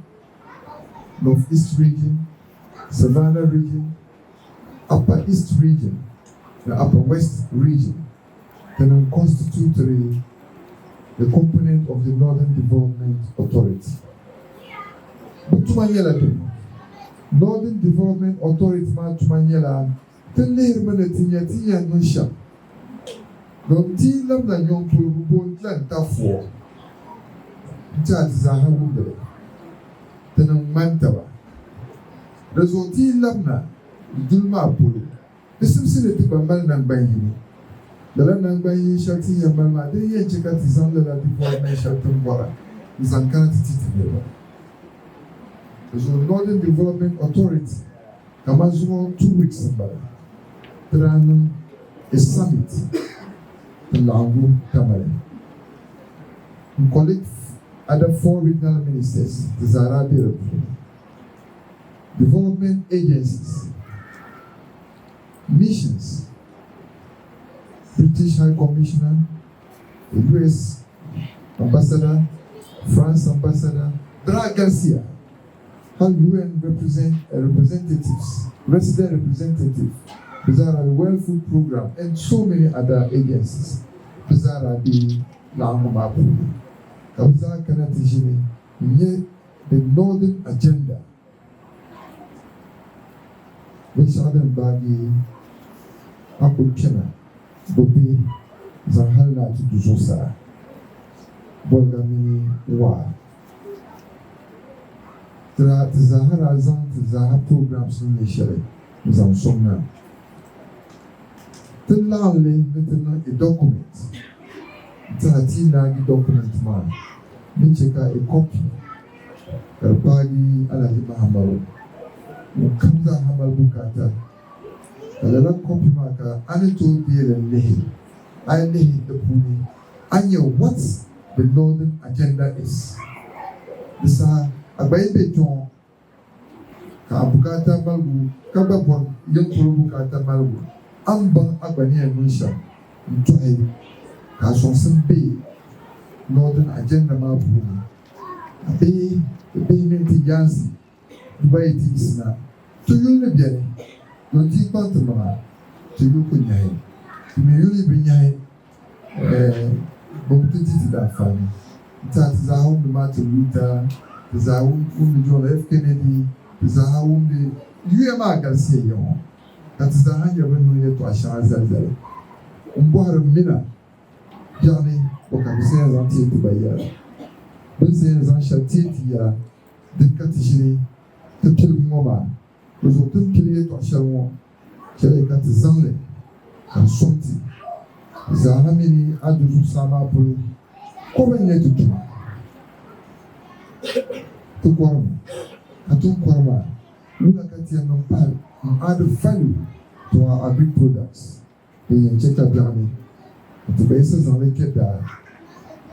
North East Region, Savannah Region, Upper East Region ni Upper West Region dini n-constitutiri the component of the Northern Development Authority. Bɛ tuma nyɛla dini? Northern Development Authority maa tuma nyɛla ti lihirimi ni ti nya ti ni yɛn niŋ shɛm. Don ti labina nyɔŋ polo bɛ booni la Ntafoɔ n-ti a ti zaaha wumdili. Ti ni ŋmani taba. Di zuɣu ti yi labina duli maa polo, di simsi ni ti gba mali naŋgban yini. Lala naŋgban yin shɛli ti ni yɛn mali maa dini yɛn chɛ ka ti zaŋ lala development shɛli ti ni bɔra n-zaŋ kana ti ti ti niriba. Di zuɣu Northern Development Authority kaman zuŋɔ 2 weeks m-bala ti daa niŋ a summit ti laɣingu Tamale n-collate other four regional ministers ti zaa daa be di puuni, development agencies, missions, British High Commissioner, the US Ambassador, France Ambassador, Bra Garcia, hal UN representatives, resident representative, bɛ zaa daa be World Food Program and so many other agencies bɛ zaa daa be laɣingu maa puuni ka bɛ zaa kana ti ʒini n-nyɛ the Northern Agenda binshɛɣu din gbaagi a kuli kpɛna bɛ be zaŋ hali na ti du zuɣusaa Boliga mini Waa. Ti daa ti zaaha daa zaŋ ti zaaha programs ni nyɛ shɛli n-zaŋ sɔŋ na. Ti laɣim li ni ti niŋ a document n-tɛha ti yi naagi document maa ni che ka a copy ka di paagi Alhaji Mahamadu ŋun kam zaaha mali bukaata ka lala copy maa ka a ni tooi deei li n-lihi a yi lihi di puuni a nya what the Northern Agenda is. Di saha a gba yi be kpɛŋɔ ka a bukaata maligu ka gba bɔri yiŋ polo bukaata maligu a ni baŋ a gba ni yɛn niŋ shɛm n-tɔhi ka a sɔŋsim be Northern Agenda maa puuni a bihi ti bihi mini ti yaansi di gba yi ti yiɣisina ti yuli ni beni don ti yi kpaŋ ti maŋa ti yuli ku nyahi ti mi yuli yi bi nyahi bɛ bi ti di ti daanfaani n-tiɛha ti zaaha wumdi Martin Luther ti zaaha wumdi John F. Kennedy ti zaaha wumdi yuya maa galisiya ya ŋɔ ka ti zaaha nya bɛ ni niŋ yɛltɔɣa shɛŋa zali zali m bɔhiri mina biɛɣuni bɔ ka bɛ yɛn zaŋ teei ti ba yɛla bɛ ni yɛn zaŋ shɛli teei ti yɛla din ka ti ʒini ti piligu ŋɔ maa di zuɣu ti ni pili yɛltɔɣa shɛli ŋɔ chɛliya ka ti zaŋ li ka di sɔŋ ti zaaha mini a du zuɣusaa maa polo kɔba n-nyɛ ti tuma. Ti kɔrimi, ka ti ni kɔri maa wula ka ti yɛn niŋ pahi n-add value to our agric products din yɛn chɛ ka biɛɣuni ka ti gba yiɣisi zaŋ li kpe daa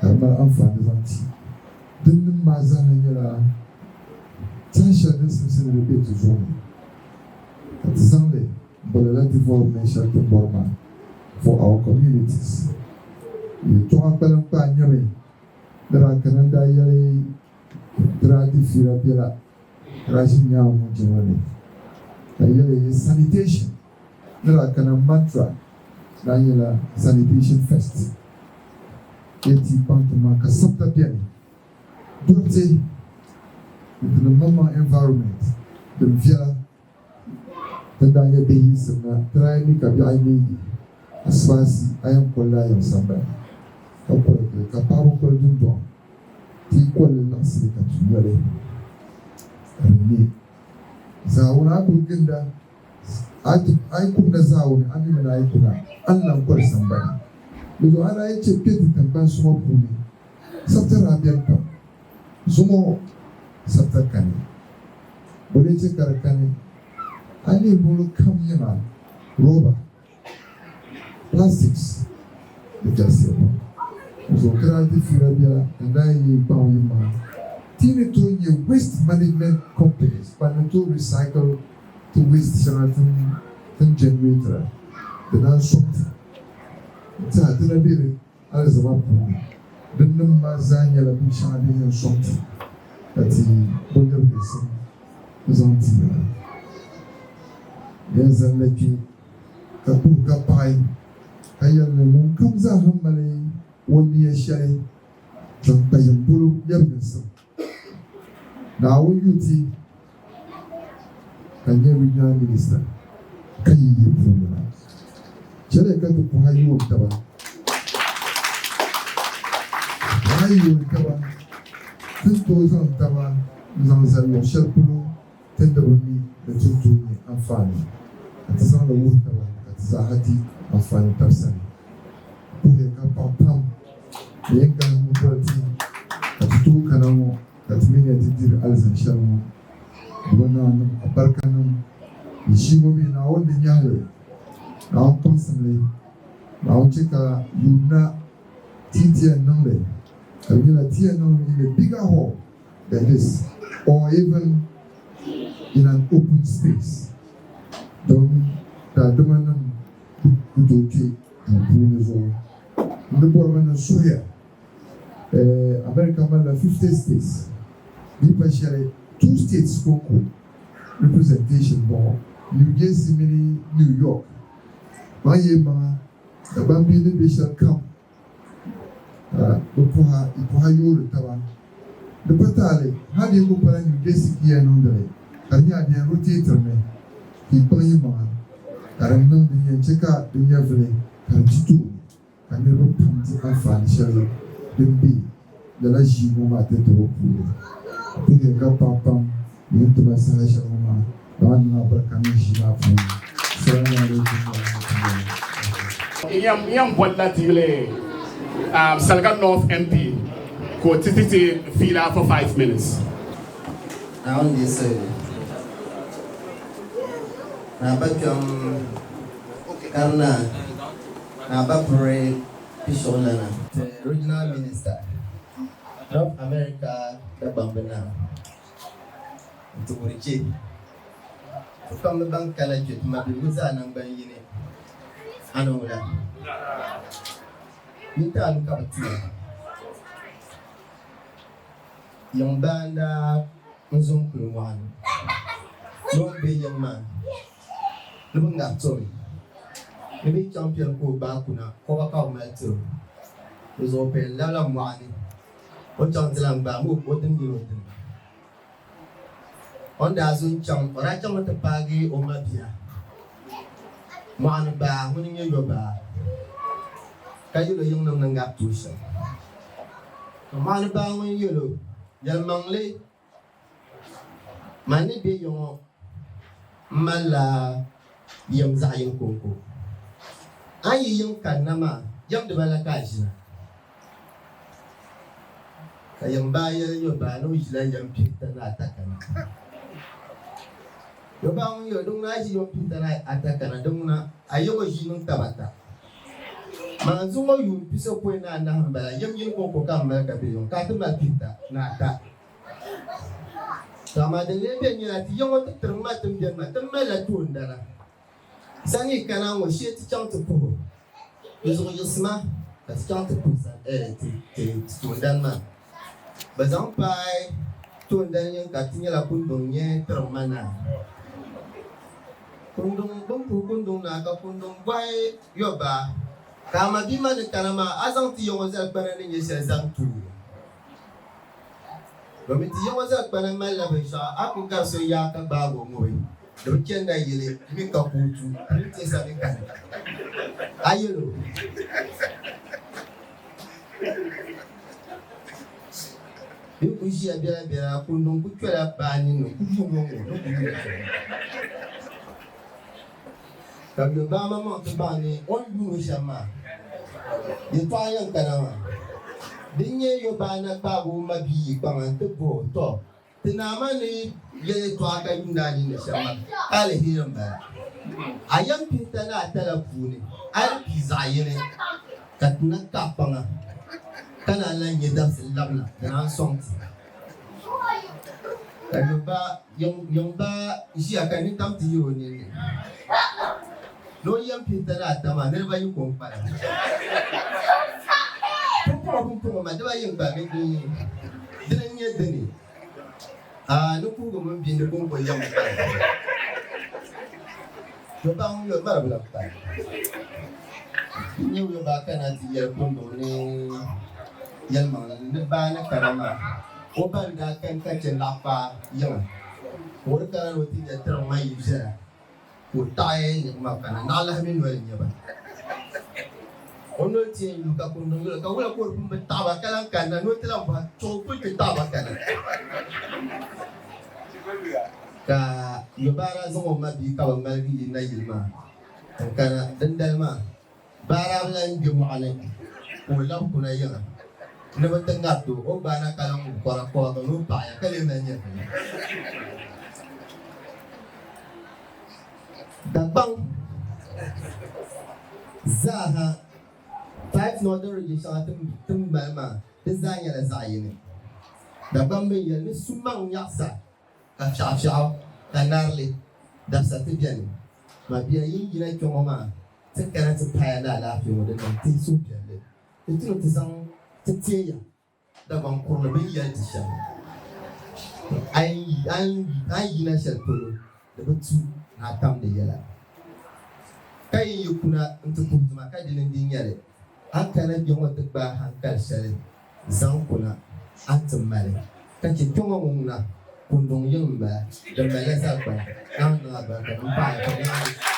ka di mali anfaani zaŋ ti. Dinnim maa zaaha nyɛla tɛha shɛli din simsi ni di be ti zuɣu ni ka ti zaŋ li m-bo lala development shɛli ti ni bɔri maa for our communities. Yɛltɔɣa kpaliŋkpaa nyɛmi ni daa kana n-daa yɛli ti daa di fiila biɛla ka daa ʒi nyaŋ ŋun jiŋli ni ka yɛli sanitation ni daa kana mantra daa nyɛla sanitation first yɛn ti kpaŋ ti maŋ ka sabita beni dɔriti ni ti ni maŋmaŋ environment din viɛla din daa nyɛ bihi yiɣisim na ti daa yɛn mi ka biɛɣu yi neegi asibaasi a yɛn koli la a yiŋ sambani ka koli gili ka paɣaba koli dundɔŋ ti yi koli li liɣisi li ka ti yoli ka di ne zaawuni a kuli ginda a yi kumda zaawuni a mi mini a yi kuna a ni lan koli sambani di zuɣu a daa yi chɛ kpe ti tiŋkpansi ŋɔ puuni sabita daa beni pam zuŋɔ sabita kani bɔ lee chɛ ka di kani a lihi luɣili kam yiŋa roba plastics di galisiya pam di zuɣu ti daa di fiila biɛla ka n daa yi kpaŋ yim maa ti ni tooi nyɛ waste management companies ban ni tooi recycle ti waste shɛŋa ti ni generatira di naan sɔŋ ti n-tiɛha ti na be di alizama puuni. Dinnim maa zaa nyɛla binshɛŋa din yɛn sɔŋ ti ka ti bo lɛbiginsim zaŋ ti ya. Yɛn zanila kpe ka puhi ka paɣi ka yɛli ni ŋunkam zaa ha mali o nia shɛli zaŋ kpa yim polo lɛbiginsim Naawuni yu ti ka nyɛ regional minister ka yi yi puuni na. Chɛliya ka ti puhi a yoom taba. A yi yooi taba, ti ni tooi zaŋ taba n-zaŋ zali luɣ shɛli polo ti ni bi mi ni ti ni tooi nya anfaani, ka ti zaŋ li wuhi taba ka ti zaaha di anfaani tab sani. Puhiya ka paɣ pam ni yɛn gahim ni boli ti ka ti tooi kana ŋɔ ka ti mi nya ti diri alizin shɛli ŋɔ. Di bi naa niŋ abarika niŋ di ʒii ŋɔ mi Naawuni di nyahi li, Naawuni kpaŋsim li, Naawuni chɛ ka yuun na ti ti yɛn niŋ li ka di nyɛla ti yɛn niŋ li in a bigger hall than this or even in an open space don daadama nim ku tooi kpe duu puuni zuɣu. N di bɔrimi ni n suhiya America malila 50 states di yi pa shɛli two states kɔŋko representation bɔŋɔ New Jersey mini New York. Maŋ yee maŋa Dagbaŋ bihi ni be shɛli kam ka bɛ pɔha yi pɔha yoori taba. Di pa taali, hal yi ku pala New Jersey ka yi yɛn niŋdi li, ka di nyɛ a di yɛn rotate-rimi ka yi kpaŋ yi maŋa ka di niŋ din yɛn che ka di nyɛvili ka di ti tooni ka niriba pam di anfaani shɛli din be lala ʒii ŋɔ maa tatabo puuni. Puhiya ka paɣ pam ni yɛn ti ma saha shɛli ŋɔ maa, dama niŋ abarika niŋ ʒii maa puuni. Salamu alaikum wa rahmatullahi wa barakatuh. N yɛn bolila ti yuli Salaga North MP ka o ti ti ti fiila for 5 minutes. Naawuni deei soli ni a ba kpiɔŋ karina ni a ba puri Pishiɣulana. Ti Regional Minister, North America Dagbamb Naa nti wuri che ti kpamba ban kana kpe ti mabiligu zaa nangban yini a ni ŋuna minti anu ka bɛ ti ya. Yiŋ baa n-daa n-zo n-kuli mɔɣu ni ni o ni be yiŋ maa ni bɛ ŋari tomi ni bɛ yi chaŋ piɛli ka o gbaai kuna kɔba ka bɛ mali tiri o. Di zuɣu o paya n-labila mɔɣu ni o ni chaŋ nti lan gbaai mi o dini mini o dini. O ni daa zo n-chaŋ, o daa chaŋmi ti paagi o mabia mɔɣu ni baa ŋuni n-nyɛ yobaa ka yɛl o yiŋnim ni ŋari ti o shɛm. Ka mɔɣu ni baa ŋun yɛl o, Yɛlimaŋli, man ni be ya ŋɔ m malila yɛm zaɣ yini kɔŋko. A ni yi yiŋ kanna maa, yɛm dibala ka a ʒina. Ka yiŋ baa yɛli Yobaa ni o ʒila yɛm pihita ni ata kana. Yobaa ŋun yɛli, Di ŋuna a ʒi yɛm pihita ni ata kana, di ŋuna a yiŋ o ʒii niŋ tabata. Maa zuŋɔ yuun pisopɔin ni anahi m-bala, yɛm yini kɔŋko ka m mali ka be yiŋ, ka a ti mali pihita ni ata. To amaa din lee beni nyɛla ti yiŋɔ ti tiriŋ ma ti ni beni maa, ti malila toondana. Sani yi kana ŋɔ, shee ti chaŋ ti puhi o. Di zuɣu yiɣisima ka ti chaŋ ti puhi ti toondani maa. Bɛ zaŋ paai toondani yiŋ ka ti nyɛla kunduŋ nyɛ tiriŋ ma naa. Kunduŋ, bɛ ni puhi kunduŋ naa ka kunduŋ bɔhi Yɔbaa, Ka a ma bia ma ni kana maa, a zaŋ ti yiŋɔ zalikpana ni nyɛ shɛli zaŋ ti o? Domin ti yiŋɔ zalikpana malila binshɛɣu a ku gari so yaa ka gbaag o ŋubi, di bi chani na yili di mi ka kootu, di mi teesa mi kani. A yɛl o. Bɛ ku ʒiya biɛlabiɛla, kunduŋ ku kpɛla baa ninni n-ku yuun o ŋ-ŋɔ ni ku yuun shɛli. Ka yo baa maŋmaŋ ti baŋ ni o ni yuun o shɛm maa yɛtɔɣa yɛn kana maa. Din nyɛ yo baa na gbaag o mabia yi kpaŋa nti bɔh o, Tɔ! Ti naa maa ni yɛli yɛtɔɣa ka yuun a ninni shɛm maa, ka aliheri m-bala. A yɛm pihita ni ata la puuni, a yi pii zaɣ yini ka ti na kaɣi kpaŋa, ka naan lan nya dabisili labina, di naan sɔŋ ti. Ka yiŋ baa ʒiya ka nintam ti yir o ninni ni o yɛm pihita ni ata maa, niriba yi ko n-kpalim. Pumpɔŋɔ pumpɔŋɔ maa, dibayi n-kpalim dini n-nyɛ dini? Aa ni kuhigu mini bindi kɔŋko yɛm n-kpalim. Yo baa ŋun yo mara bi lan kpalim. N-nyɛ yo baa kana ti yɛli kunduŋ ni yɛlimaŋli ni baa ni kana maa, o ba n-daa kani ka chɛ naɣikpaa yiŋa ka o di kana ni o ti nya tiriŋ ma yi viɛla ka o taɣi niɣima kana, naɣilahi mi noli n-nyɛ ba. O ni o ti yɛn lu ka kunduŋ yuli ka wula ka o di pun bi taɣi ba ka lan kanna ni o ti lan bɔhi chuɣu kuli ti taɣi ba kana. Ka Yobaara zaŋ o mabia ka bɛ ŋmaligi yi nayili maa n-kana. Dindali maa Baara bi lan gbe mɔɣu ni ka o lab kuna yiŋa ni bɛ ti ŋariti o, o gbaai na ka lan ŋubi kɔra kɔhigu ni o paɣiya ka lee mali nyɛvili. Dagbaŋ zaa ha, Five Northern Region shɛŋa ti ni mali maa, di zaa nyɛla zaɣ yini. Dagbaŋ mi yɛli ni sumaŋ nyaɣisa ka fiɛɣufiɛɣu ka narili dabisa ti beni. Mabia yi yina kpe ŋɔ maa, ti kana ti paaya ni alaafee ŋɔ di niŋ ti suhupiɛlli. Ti tuni ti zaŋ ti teeya Dagbaŋ kurili bɛ ni yɛli ti shɛm. A ni yina shɛli polo di bi tu ni a tam di yɛla. Ka yi yi kuna nti puhi ti ma ka dini n-di nyɛli, a ni kana kpe ŋɔ ti gbaai haŋkali shɛli zaŋ kuna a ni ti mali ka chɛ kpe ŋɔ ŋun ŋuna kunduŋ yiŋ m-bala din malila zalikpana. Naawuni niŋ alibarika ni m paɣiya ka niŋ.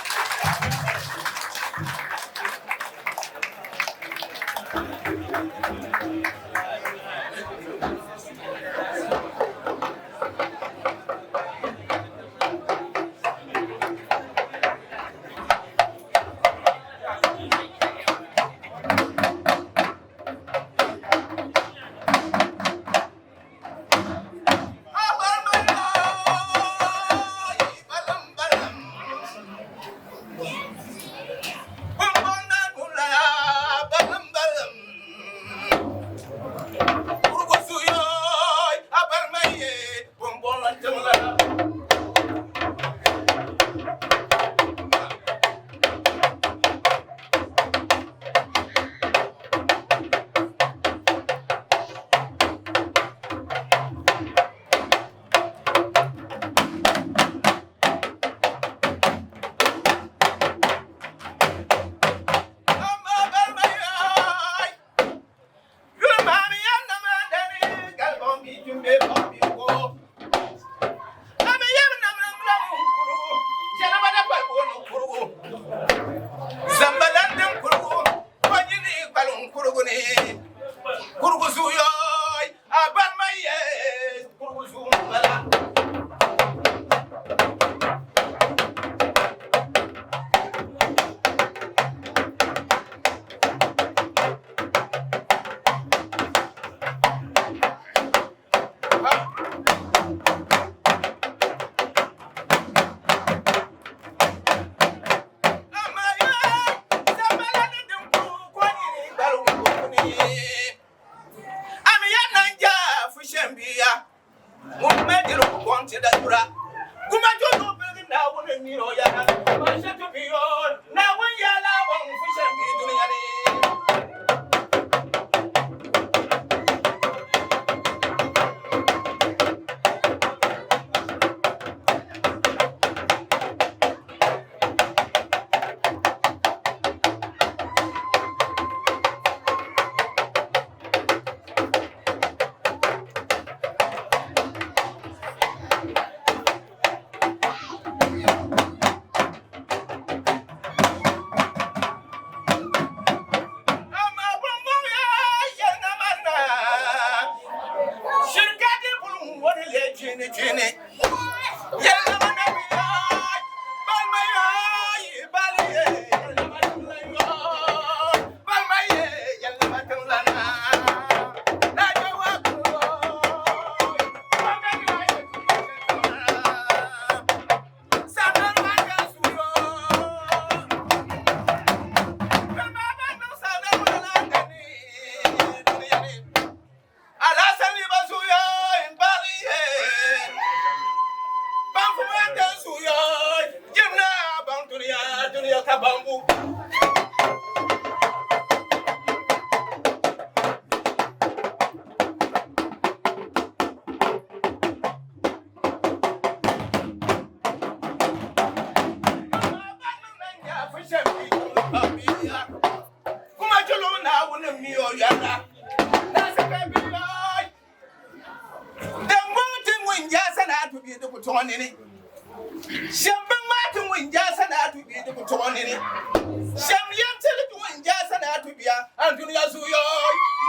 Andunia zuyo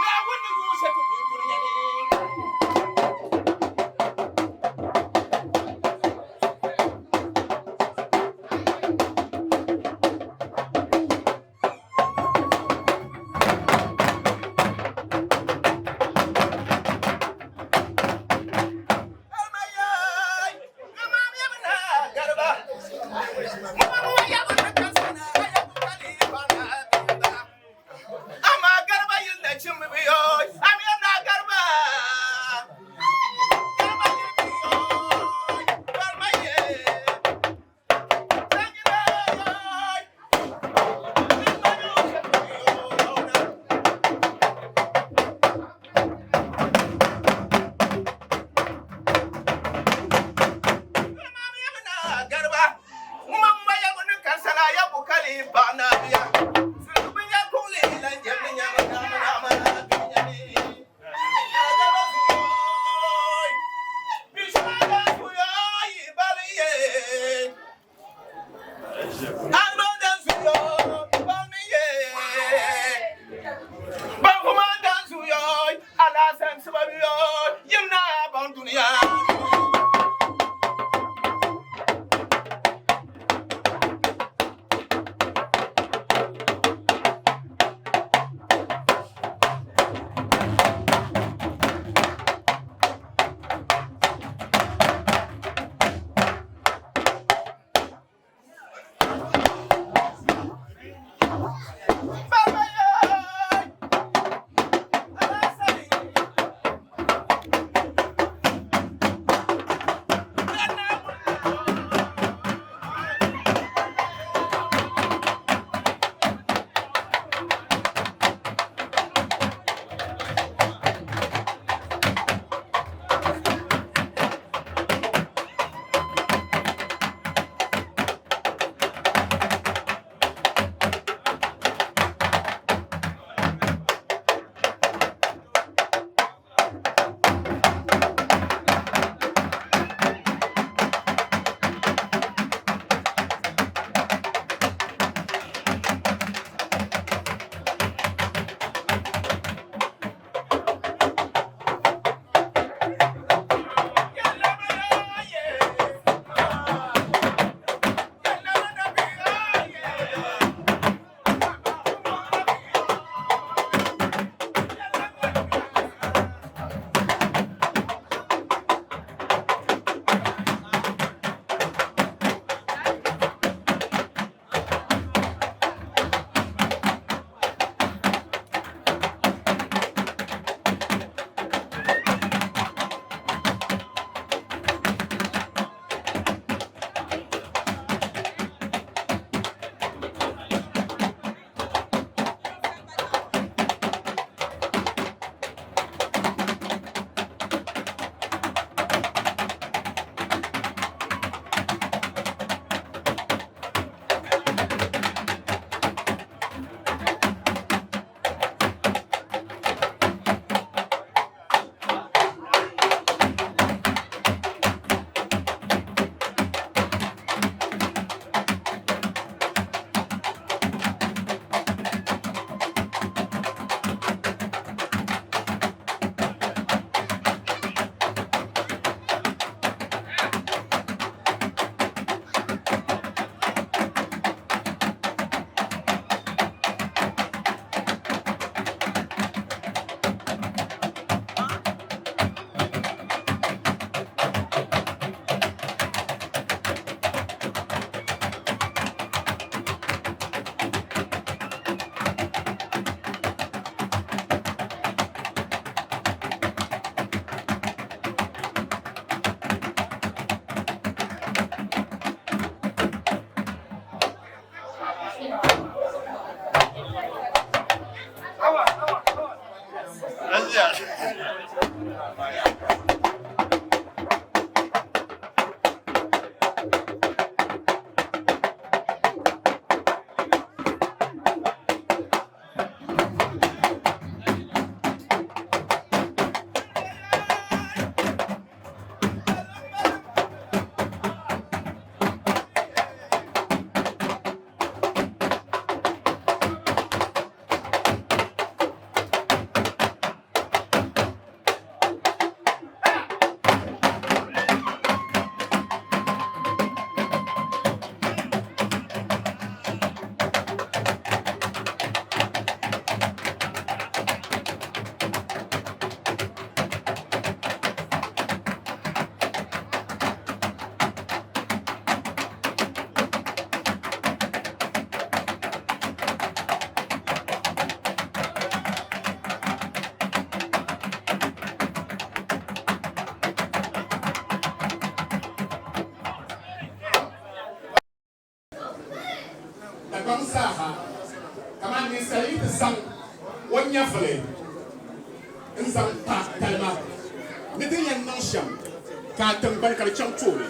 Naawuni yuun she ti bɛ dunia ni. Amaa gariba yi yi ti zaŋ o nyɛvili n-zaŋ pa talima ni din yɛn niŋ shɛm ka a tiŋgbani ka di chaŋ tooni,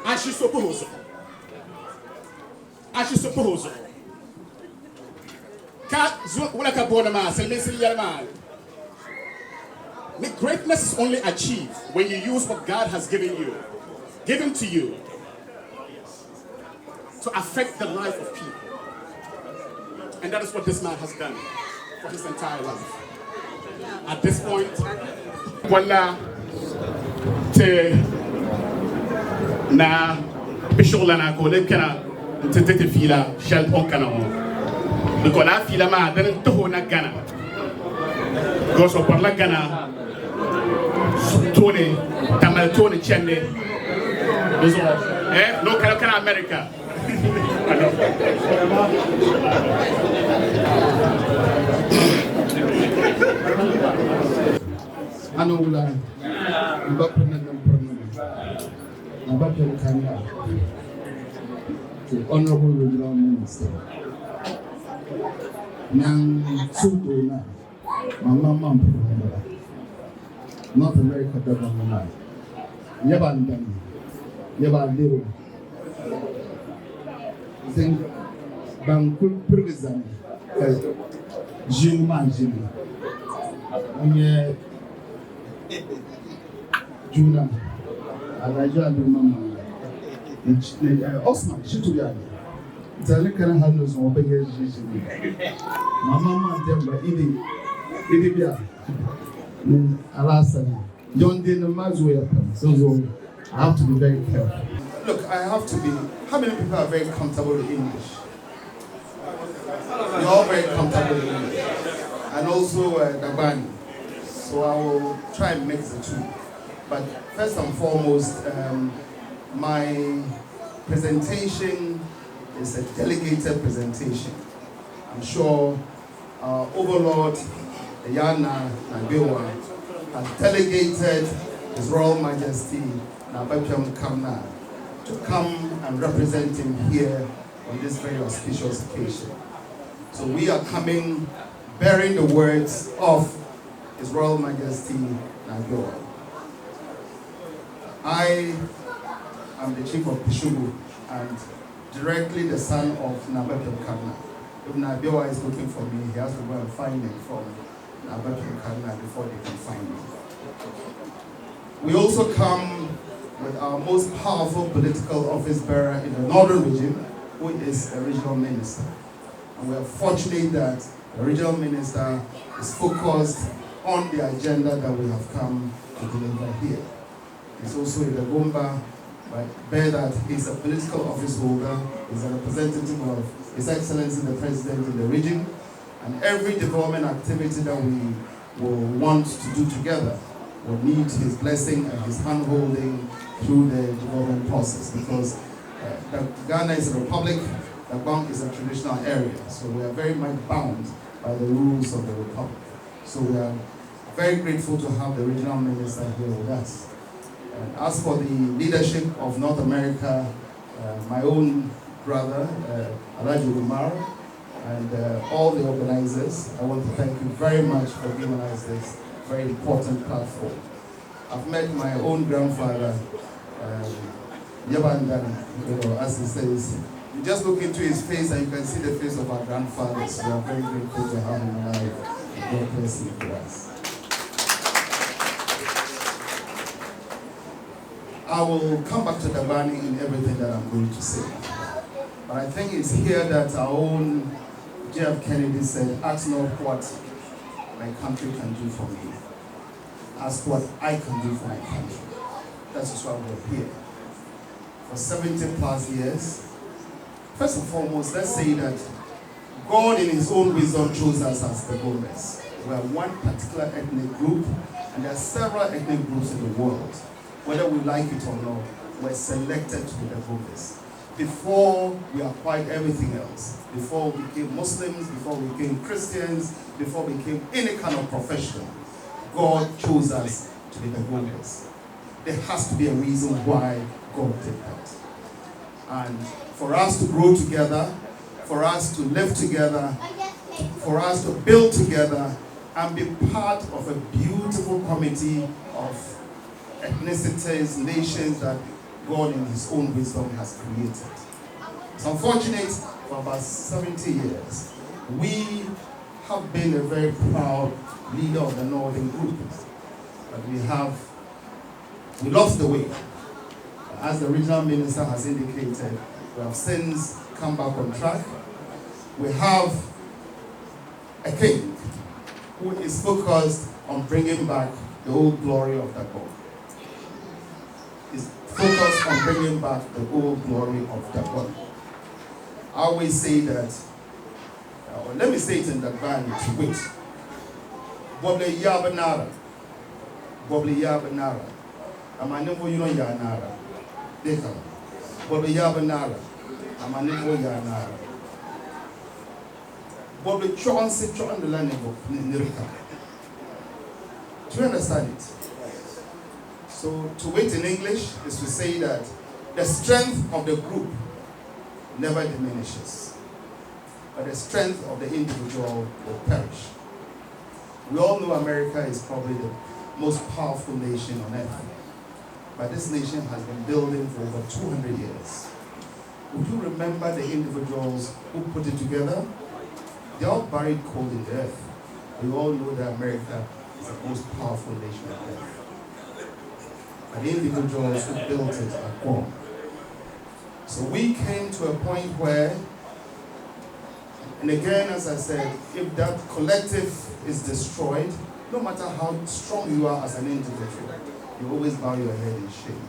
a ʒi so pahi o zuɣu. A ʒi so pahi o zuɣu. Ka wula ka booni maa silimiinsi n-yɛli maa ni greatness is only achieved when you use what God has given you, given to you to affect the life of people. And that is what this man has done for his entire life. At this point, wala ti na Bishuɣulana ka o lee kpɛna nti ti ti fiila shɛli o ni kana ŋɔ. Di ko laa fiila maa dini n-tahi o na Ghana because o bɔrila Ghana tooni Tamale tooni chandi di zuɣu eh no kana kana America. Ano wula n ba pirina din pirinima na ba kpɛm kanna the Honorable Regional Minister nyaŋ suhudoo na ma maŋmaŋ puuni m-bala North America Dagbaŋ ŋɔ maa yaba n-dani yaba n-lero zin ban kuli pirigi zani ka ʒii ŋɔ maa ʒini ŋun nyɛ Juna Alhaji Aliyu Mamman ni Osman Shitu Yani zani kana hali ni zuŋɔ bɛ nyɛ ʒii ʒini Mama Man Demba Idi Idi Bia ni Alhassani Yɔndenim maa zooya pam so zuɣu I have to be very careful. Look, I have to be, how many people are very comfortable with English? You're all very comfortable with English. And also Dagbani. So I will try and mix the two. But first and foremost, my presentation is a delegated presentation. I'm sure our overlord, Yana Nabewa, has delegated His Royal Majesty Naa Bapiem Kamna to come and represent him here on this very auspicious occasion. So we are coming bearing the words of His Royal Majesty Naa Gbewaa. I am the chief of Pishugu and directly the son of Naa Bapiem Kamna. If Naa Gbewaa is looking for me, he has to go and find me from Naa Bapiem Kamna before they can find me. We also come with our most powerful political office bearer in the northern region, who is the regional minister. And we are fortunate that the regional minister is focused on the agenda that we have come to deliver here. He's also in Dagomba, but bear that he's a political office holder, he's a representative of His Excellency the President in the region, and every development activity that we will want to do together will need his blessing and his hand-holding through the development process, because Ghana is a republic, Dagbang is a traditional area, so we are very much bound by the rules of the republic. So we are very grateful to have the regional minister here with us. And as for the leadership of North America, my own brother, Alhaji Umar, and all the organizers, I want to thank you very much for giving us this very important platform. I've met my own grandfather, Yabandan, as he says. You just look into his face and you can see the face of our grandfathers. We are very grateful to have him alive. God bless him for us. I will come back to Dagbani in everything that I'm going to say. But I think it's here that our own J.F. Kennedy said, ask not what my country can do for me. Ask what I can do for my country. That's why we're here. For 70 plus years, first and foremost, let's say that God in his own wisdom chose us as the Gombes. We are one particular ethnic group, and there are several ethnic groups in the world. Whether we like it or not, we're selected to be the Gombes. Before we acquired everything else, before we became Muslims, before we became Christians, before we became any kind of professional, God chose us to be the Gombes. There has to be a reason why God did that. And for us to grow together, for us to live together, for us to build together and be part of a beautiful committee of ethnicities, nations that God in his own wisdom has created. It's unfortunate for about 70 years, we have been a very proud leader of the Northern Group, but we lost the way. As the regional minister has indicated, we have since come back on track. We have a king who is focused on bringing back the old glory of Dagbon. Is focused on bringing back the old glory of Dagbon. I always say that, or let me say it in Dagbani to wit. Boble yabanara. Boble yabanara. Amanimbo yuno yanara. Deka. Boble yabanara. Amanimbo yanara. Boble chon se chon de la nirika. Do you understand it? So to wait in English is to say that the strength of the group never diminishes, but the strength of the individual will perish. We all know America is probably the most powerful nation on earth, but this nation has been building for over 200 years. Would you remember the individuals who put it together? They're all buried cold in the earth. We all know that America is the most powerful nation on earth. But the individuals who built it are gone. So we came to a point where, and again, as I said, if that collective is destroyed, no matter how strong you are as an individual, you always bow your head in shame.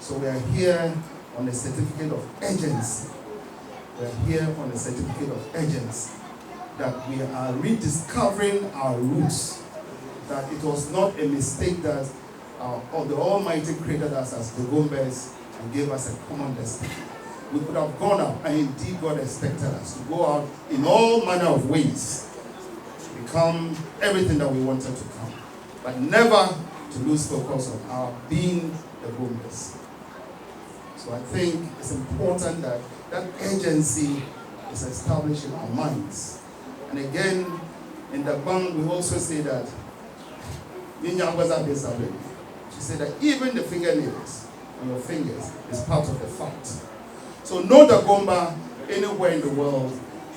So we are here on a certificate of urgency. We are here on a certificate of urgency that we are rediscovering our roots, that it was not a mistake that the Almighty created us as Dagombas and gave us a common destiny. We could have gone out, and indeed God expected us to go out in all manner of ways, to become everything that we wanted to come, but never to lose focus on our being the Dagombas. So I think it's important that that urgency is established in our minds. And again, in the bank, we also say that she said that even the fingernails on your fingers is part of the fight. So no Dagomba anywhere in the world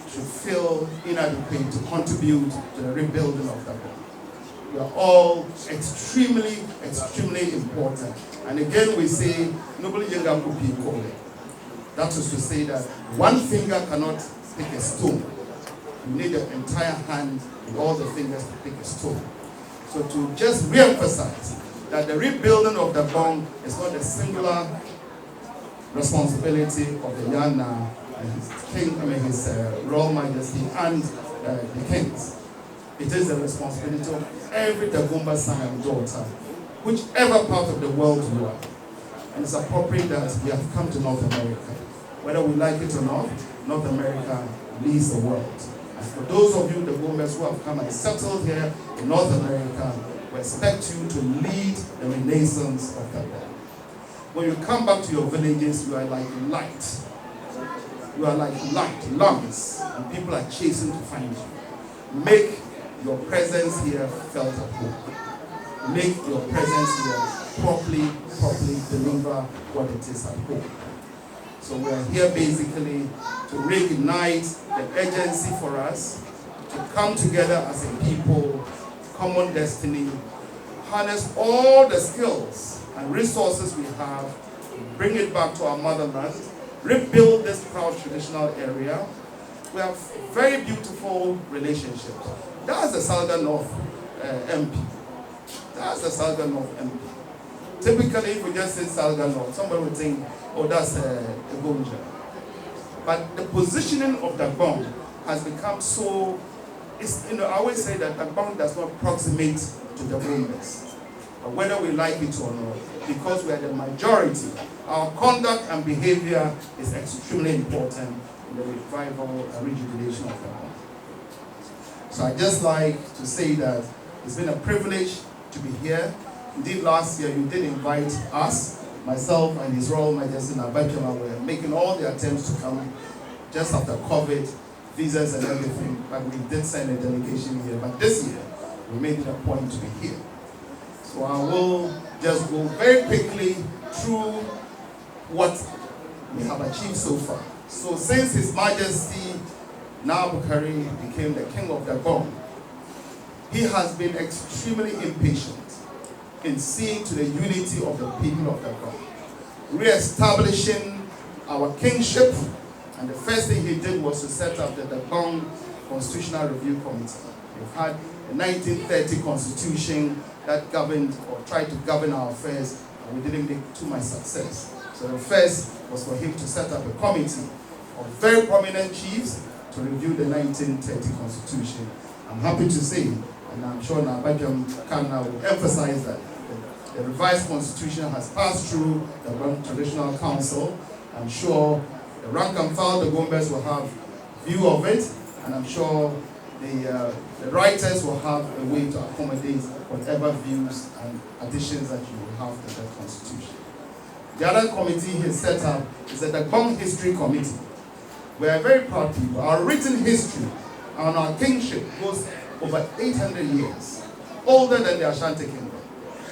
should feel inadequate to contribute to the rebuilding of Dagbon. We are all extremely, extremely important. And again, we say, nobody yenga kupi kole. That is to say that one finger cannot pick a stone. You need the entire hand with all the fingers to pick a stone. So to just re-emphasize that the rebuilding of the Dagbon is not a singular responsibility of the Yana and his king, I mean his Royal Majesty and the kings. It is the responsibility of every Dagomba son and daughter, whichever part of the world you are. And it's appropriate that we have come to North America. Whether we like it or not, North America leads the world. And for those of you, Dagombas, who have come and settled here in North America, we expect you to lead the renaissance of Dagbon. When you come back to your villages, you are like light. You are like light, lamps, and people are chasing to find you. Make your presence here felt at home. Make your presence here properly deliver what it is at home. So we are here basically to reignite the urgency for us to come together as a people, common destiny, harness all the skills and resources we have, bring it back to our motherland, rebuild this proud traditional area. We have very beautiful relationships. That's the Salga North MP. That's the Salga North MP. Typically, if we just say Salga North, somebody would think, oh, that's a Gonja. But the positioning of Dagbon has become so, it's, you know, I always say that Dagbon does not proximate to the Dagombas. But whether we like it or not, because we are the majority, our conduct and behavior is extremely important in the revival and rejuvenation of Dagbon. So I just like to say that it's been a privilege to be here. Indeed, last year you did invite us, myself and His Royal Majesty Nabakema were making all the attempts to come just after COVID. visas and everything, but we did send a delegation here. But this year, we made it a point to be here. So I will just go very quickly through what we have achieved so far. So since His Majesty Naa Bukari became the king of Dagbon, he has been extremely impatient in seeing to the unity of the people of Dagbon, re-establishing our kingship, and the first thing he did was to set up the Dagbon Constitutional Review Committee. We've had the 1930 constitution that governed or tried to govern our affairs, and we didn't make too much success. So the first was for him to set up a committee of very prominent chiefs to review the 1930 constitution. I'm happy to say, and I'm sure Nabajam Kana will emphasize that the revised constitution has passed through the Traditional Council. I'm sure the rank and file, the Gombes will have view of it, and I'm sure the, uh, the writers will have a way to accommodate whatever views and additions that you will have to that constitution. The other committee he set up is the Dagbon History Committee. We are very proud people. Our written history and our kingship goes over 800 years, older than the Ashanti Kingdom.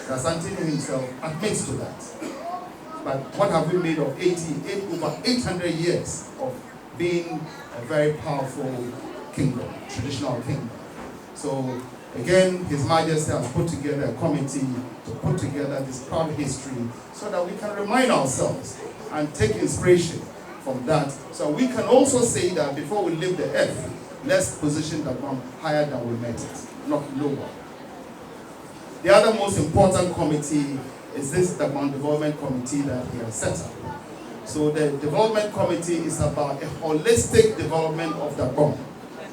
The Ashanti himself admits to that. But what have we made of 80, eight, over 800 years of being a very powerful kingdom, traditional kingdom? So again, His Majesty has put together a committee to put together this proud history so that we can remind ourselves and take inspiration from that. So we can also say that before we leave the earth, let's position the ground higher than we met it, not lower. The other most important committee is this Dagbon Development Committee that he has set up. So the Development Committee is about a holistic development of Dagbon.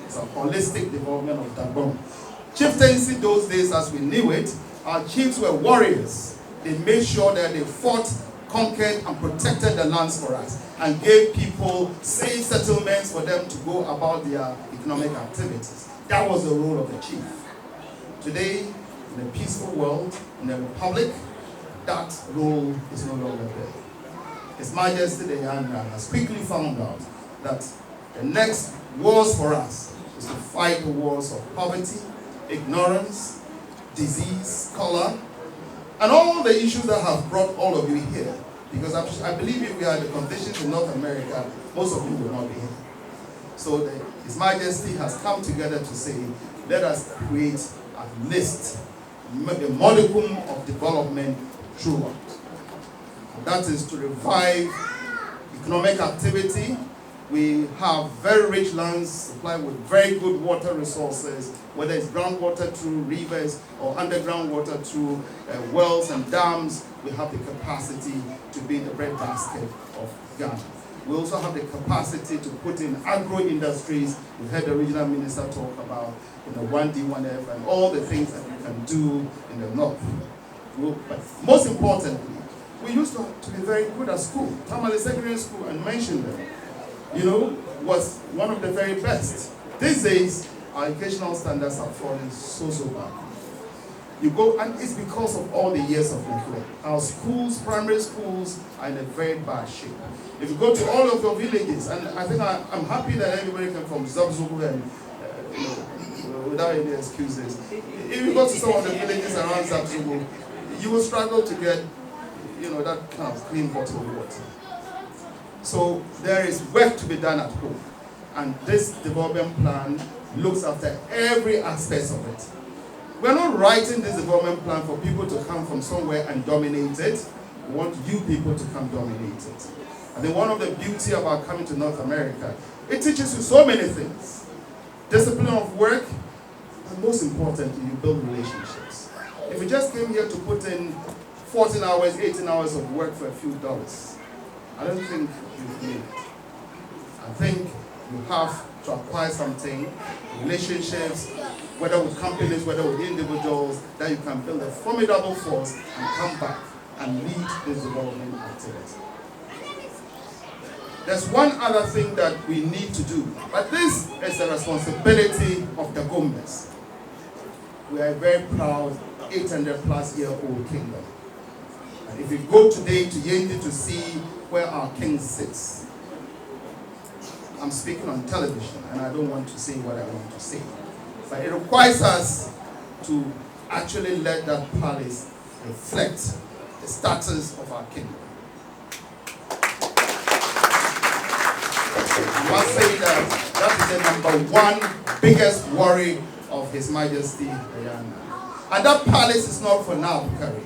It's a holistic development of Dagbon. Chieftaincy those days as we knew it, our chiefs were warriors. They made sure that they fought, conquered, and protected the lands for us and gave people safe settlements for them to go about their economic activities. That was the role of the chief. Today, in a peaceful world, in a republic, that role is no longer there. His Majesty the Yanga has quickly found out that the next wars for us is to fight the wars of poverty, ignorance, disease, color, and all the issues that have brought all of you here. Because I, I believe if we had the conditions in North America, most of you would not be here. So the, His Majesty has come together to say, let us create at least a modicum of development throughout. And that is to revive economic activity. We have very rich lands supplied with very good water resources, whether it's groundwater through rivers or underground water through uh, wells and dams. We have the capacity to be the breadbasket of Ghana. We also have the capacity to put in agro industries. We've heard the regional minister talk about you know, 1D, 1F, and all the things that you can do in the north. But most importantly, we used to, to be very good at school. Tamale Secondary School, and mentioned them, you know, was one of the very best. These days, our educational standards are falling so, so bad. You go, and it's because of all the years of neglect. Our schools, primary schools, are in a very bad shape. If you go to all of your villages, and I think I, am happy that everybody came from Zabzugu and, uh, you know, without any excuses. If you go to some of the villages around Zabzugu, you will struggle to get, you know, that kind of clean bottled water. So there is work to be done at home. And this development plan looks after every aspect of it. We're not writing this development plan for people to come from somewhere and dominate it. We want you people to come dominate it. I think one of the beauty about coming to North America, it teaches you so many things. Discipline of work, and most importantly, you build relationships. If you just came here to put in 14 hours, 18 hours of work for a few dollars, I don't think you've made it. I think you have to acquire something, relationships, whether with companies, whether with individuals, that you can build a formidable force and come back and lead this development activity. There's one other thing that we need to do, but this is the responsibility of the Gombes. We are a very proud 800 plus year old kingdom. And if you go today to Yendi to see where our king sits, I'm speaking on television and I don't want to say what I want to say. But it requires us to actually let that palace reflect the status of our kingdom. I must say that that is the number one biggest worry of His Majesty Diana. And that palace is not for now, Bukari.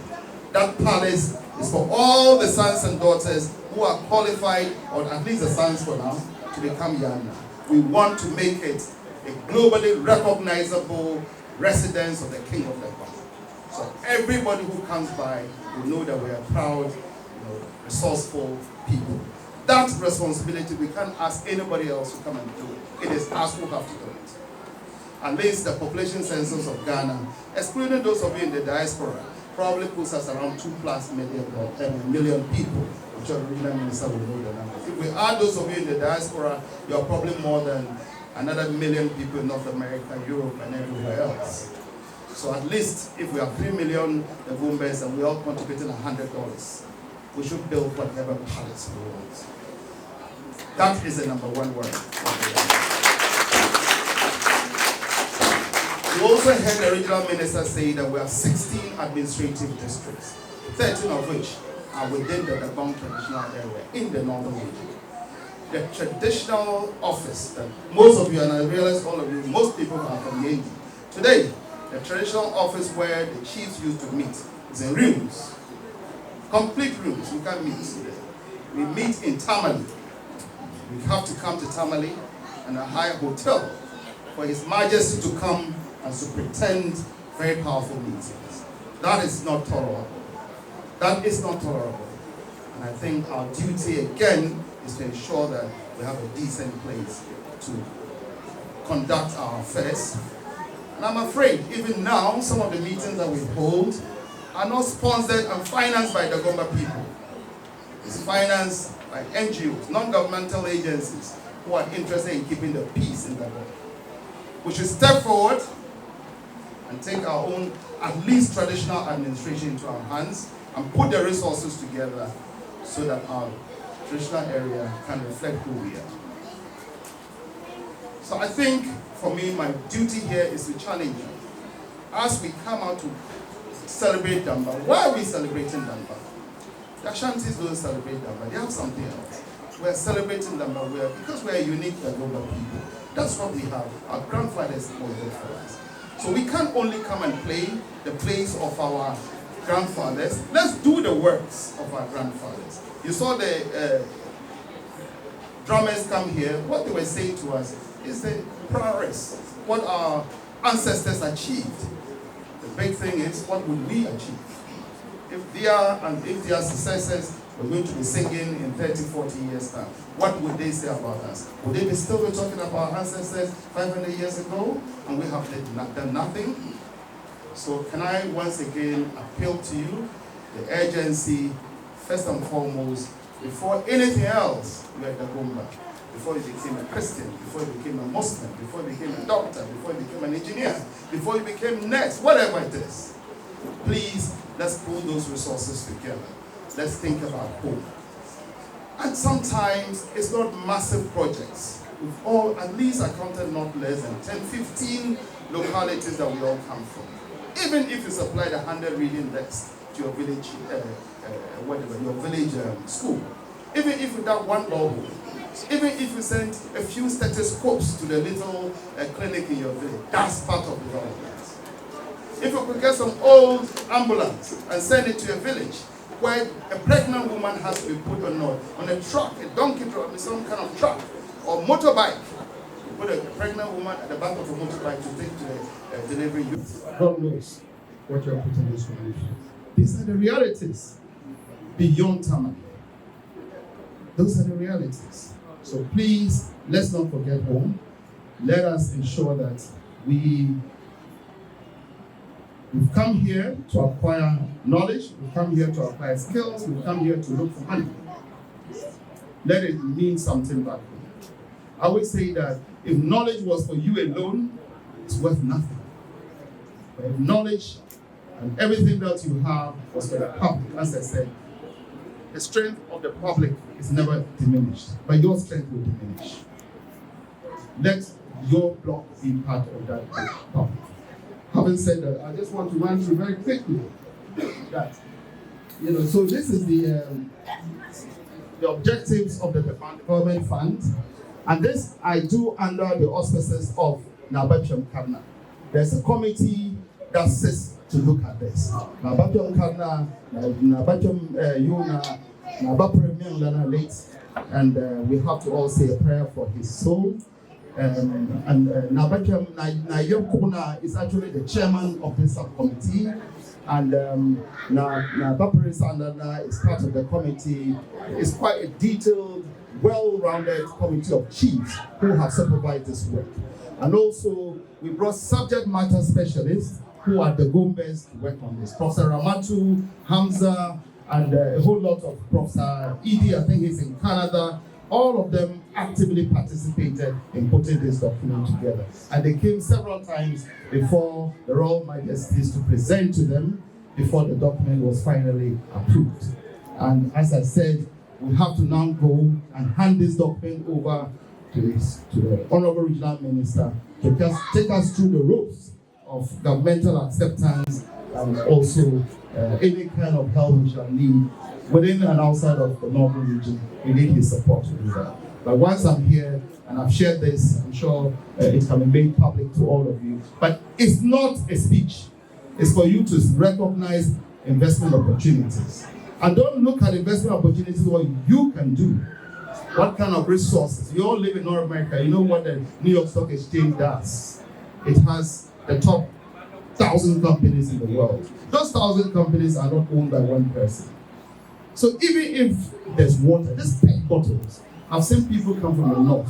That palace is for all the sons and daughters who are qualified, or at least the sons for now, to become Yana. We want to make it a globally recognizable residence of the King of the World. So everybody who comes by will know that we are proud, resourceful people. That responsibility, we can't ask anybody else to come and do it. It is us who have to do it. At least the population census of Ghana, excluding those of you in the diaspora, probably puts us around 2+ million, million people. I'm sure the regional minister will know the numbers. If we add those of you in the diaspora, you're probably more than another million people in North America, Europe, and everywhere else. So at least if we have 3 million Dagombas and we all contributing $100, we should build whatever palace we want. That is the number one worry. You also heard the regional minister say that we have 16 administrative districts, 13 of which are within the Dagbon traditional area in the northern region. The traditional office that most of you, and I realize all of you, most people are from Yendi. Today, the traditional office where the chiefs used to meet is in rooms. Complete rooms, we can't meet today. We meet in Tamale. We have to come to Tamale and a high hotel for His Majesty to come and to pretend very powerful meetings. That is not tolerable. That is not tolerable. And I think our duty again is to ensure that we have a decent place to conduct our affairs. And I'm afraid, even now, some of the meetings that we hold are not sponsored and financed by the Dagomba people. It's financed by NGOs, non-governmental agencies, who are interested in keeping the peace in Dagomba. We should step forward and take our own, at least traditional administration into our hands and put the resources together so that our traditional area can reflect who we are. So I think, for me, my duty here is to challenge you. As we come out to celebrate Damba, why are we celebrating Damba? The Ashantis don't celebrate Damba, they have something else. We are celebrating Damba because we are unique Dagomba people. That's what we have. Our grandfathers modeled for us. So we can't only come and play the plays of our grandfathers. Let's do the works of our grandfathers. You saw the drummers come here. What they were saying to us is the prowess, what our ancestors achieved. The big thing is, what would we achieve? If their successors were going to be singing in 30, 40 years time, what would they say about us? Would they be still be talking about our ancestors 500 years ago and we have done nothing? So can I once again appeal to you, the urgency, first and foremost, before anything else, you are Dagomba. Before you became a Christian, before you became a Muslim, before you became a doctor, before you became an engineer, before you became nurse, whatever it is. Please, let's pull those resources together. Let's think about hope. And sometimes it's not massive projects. We've all at least accounted not less than 10, 15 localities that we all come from. Even if you supplied 100 reading desks to your village, your village school, even if without one borehole, even if you sent a few stethoscopes to the little clinic in your village, that's part of development. If you could get some old ambulance and send it to a village where a pregnant woman has to be put on a truck, a donkey truck, some kind of truck, or motorbike. You put a pregnant woman at the back of a motorbike to take to the delivery unit. God knows what you are putting this woman through. These are the realities beyond Tamale. Those are the realities. So please, let's not forget home. Let us ensure that we've come here to acquire knowledge, we've come here to acquire skills, we've come here to look for money. Let it mean something back home. I always say that if knowledge was for you alone, it's worth nothing. But if knowledge and everything that you have was for the public, as I said, the strength of the public is never diminished, but your strength will diminish. Let your block be part of that public. Having said that, I just want to run through very quickly that, you know, so this is the objectives of the Development Fund. And this I do under the auspices of Naba Kpem Karnah. There's a committee that sits to look at this. Naba Kpem Karnah, Naba Kpem Yona, Naba Premier Lana late, and we have to all say a prayer for his soul. And Naba Kpem Nayeb Kuna is actually the chairman of this subcommittee. And Naba Sandana is part of the committee. It's quite a detailed, well-rounded committee of chiefs who have supervised this work. And also, we brought subject matter specialists who are the Gombes to work on this. Professor Ramatu, Hamza, and a whole lot of Professor Edie, I think he's in Canada. All of them actively participated in putting this document together. And they came several times before the Royal Majesties to present to them before the document was finally approved. And as I said, we have to now go and hand this document over to the Honorable Regional Minister to just take us through the ropes of governmental acceptance and also any kind of help we shall need within and outside of the northern region. We need his support to do that. But once I'm here and I've shared this, I'm sure it can be made public to all of you. But it's not a speech. It's for you to recognize investment opportunities. And don't look at investment opportunities, what you can do. What kind of resources? You all live in North America. You know what the New York Stock Exchange does. It has the top 1,000 companies in the world. Those 1,000 companies are not owned by one person. So even if there's water, just PET bottles. I've seen people come from the north,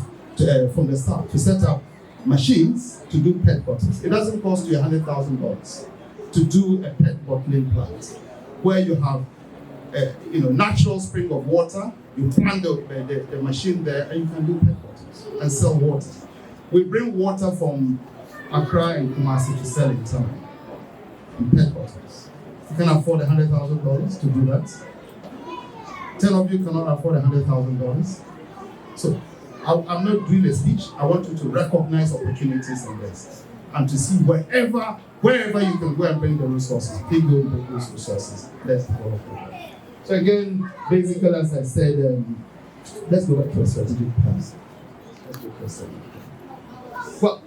from the south, to set up machines to do PET bottles. It doesn't cost you $100,000 to do a PET bottling plant, where you have a natural spring of water. You plant the machine there, and you can do PET bottles and sell water. We bring water from Accra and Kumasi to sell in town in PET bottles. You can afford $100,000 to do that. 10 of you cannot afford $100,000. So I'm not doing a speech. I want you to recognize opportunities in this and to see wherever you can go and bring the resources. Please go and bring those resources. Let's develop it. So again, basically, as I said, let's go back to a strategic plan. Let's go to a strategic plan. Well,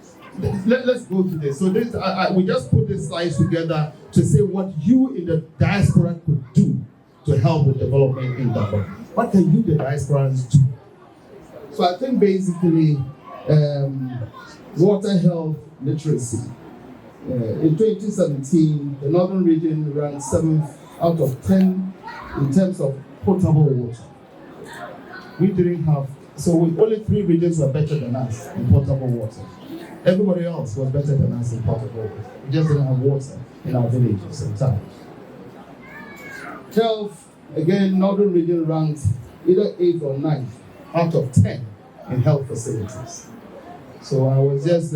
let's go to this. So this, we just put this slide together to say what you in the diaspora could do to help with development in Dagbon. What can you, the diasporans, do? So I think basically, water health literacy. In 2017, the Northern region ranked 7th out of 10 in terms of potable water. We didn't have, so we, only 3 regions were better than us in potable water. Everybody else was better than us in potable water. We just didn't have water in our villages and towns. Health, again, Northern region ranked either 8th or 9th out of 10 in health facilities. So I was just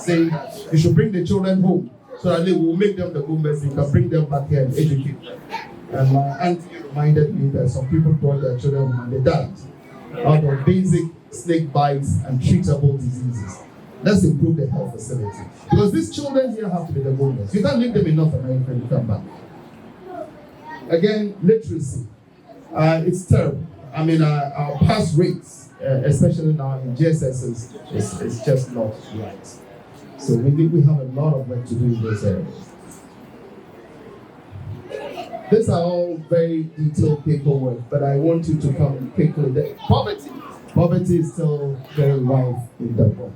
saying that you should bring the children home so that they will make them the boomers. You can bring them back here and educate them. And my auntie reminded me that some people brought their children home and they died out of basic snake bites and treatable diseases. Let's improve the health facility. Because these children here have to be the boomers. You can't leave them in North America and you come back. Again, literacy. It's terrible. Our pass rates, especially now in JSSs, is just not right. So we think we have a lot of work to do in those areas. These are all very detailed paperwork, but I want you to come quickly. The poverty. Poverty is still very rife in Dagbon.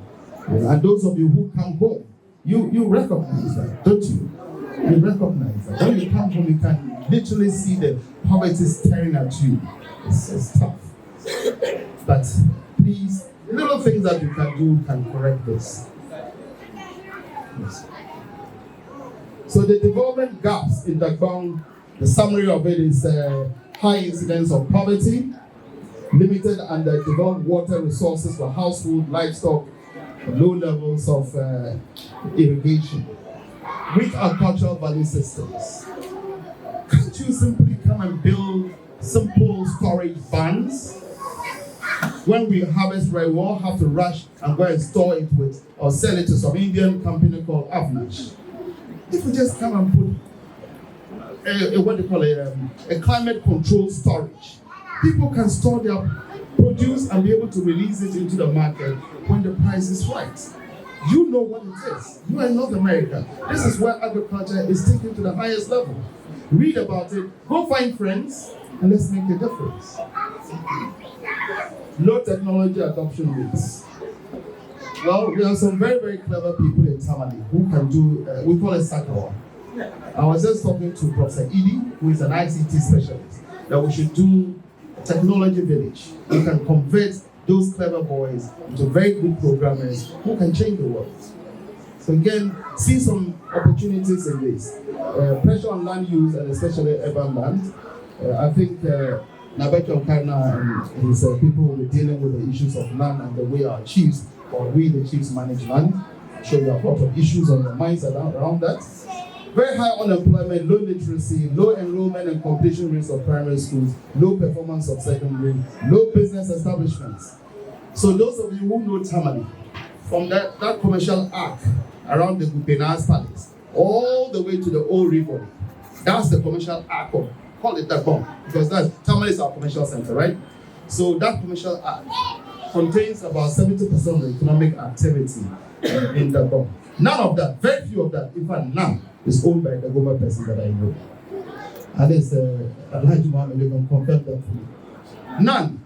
And those of you who come home, you recognize that, don't you? You recognize that. When you come home, you can literally see the poverty staring at you. It's tough. But please, little things that you can do can correct this. Yes. So the development gaps in Dagbon, the summary of it is high incidence of poverty, limited and developed water resources for household, livestock, low levels of irrigation, weak agricultural value systems. Can't you simply come and build simple storage barns? When we harvest rice, we all have to rush and go and store it with or sell it to some Indian company called Avnash. If we just come and put a what do you call it, a climate controlled storage, people can store their produce and be able to release it into the market when the price is right. You know what it is. You are in North America. This is where agriculture is taken to the highest level. Read about it, go find friends, and let's make a difference. Low technology adoption rates. Well, we have some very, very clever people in Tamale who can do, we call it Sakawa. I was just talking to Professor Edie, who is an ICT specialist, that we should do a technology village. We can convert those clever boys into very good programmers who can change the world. So again, see some opportunities in this. Pressure on land use and especially urban land. I think Nabecho Karna and his people will be dealing with the issues of land and the way our chiefs, or we the chiefs, manage land. I'm sure you have a lot of issues on your minds around that. Very high unemployment, low literacy, low enrollment and completion rates of primary schools, low performance of secondary, low business establishments. So those of you who know Tamale, from that commercial arc around the Gupenas Palace, all the way to the old Rivoli, that's the commercial arc of, call it Dagbon, because that's Tamale is our commercial center, right? So that commercial arc contains about 70% of the economic activity in Dagbon. None of that, very few of that, in fact none, is owned by the Dagomba person that I know. And it's Alhaji Mohammed, you can confirm that for me. None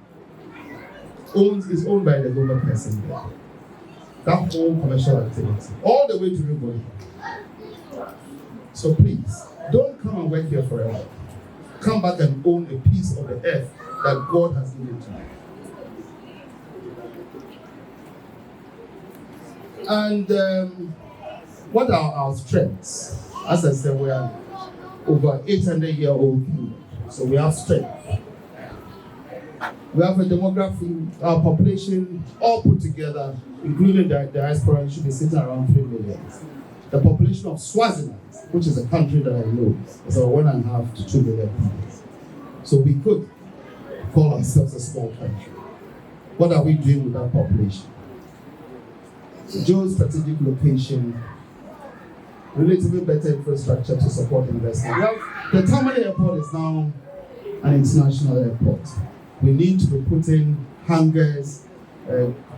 is owned by the Dagomba person there. That whole commercial activity, all the way to Rivoli. So please, don't come and work here forever. Come back and own a piece of the earth that God has given to you. And what are our strengths? As I said, we are over 800-year-old kingdom, so we have strength. We have a demography, our population all put together, including the diaspora, should be sitting around 3 million. The population of Swaziland, which is a country that I know, is about 1.5 to 2 million people. So we could call ourselves a small country. What are we doing with that population? Geostrategic location, relatively better infrastructure to support investment. Well, the Tamale Airport is now an international airport. We need to be putting hangars,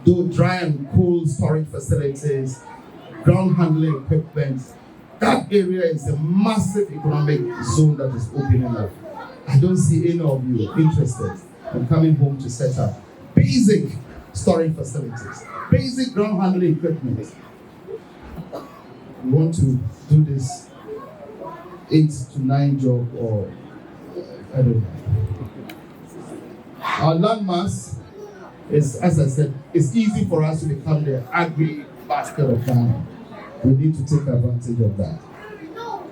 do dry and cold storage facilities, ground handling equipment. That area is a massive economic zone that is opening up. I don't see any of you interested in coming home to set up basic storage facilities, basic ground handling equipment. We want to do this 8 to 9 job, or I don't know. Our land mass is, as I said, it's easy for us to become the agri basket of Ghana. We need to take advantage of that.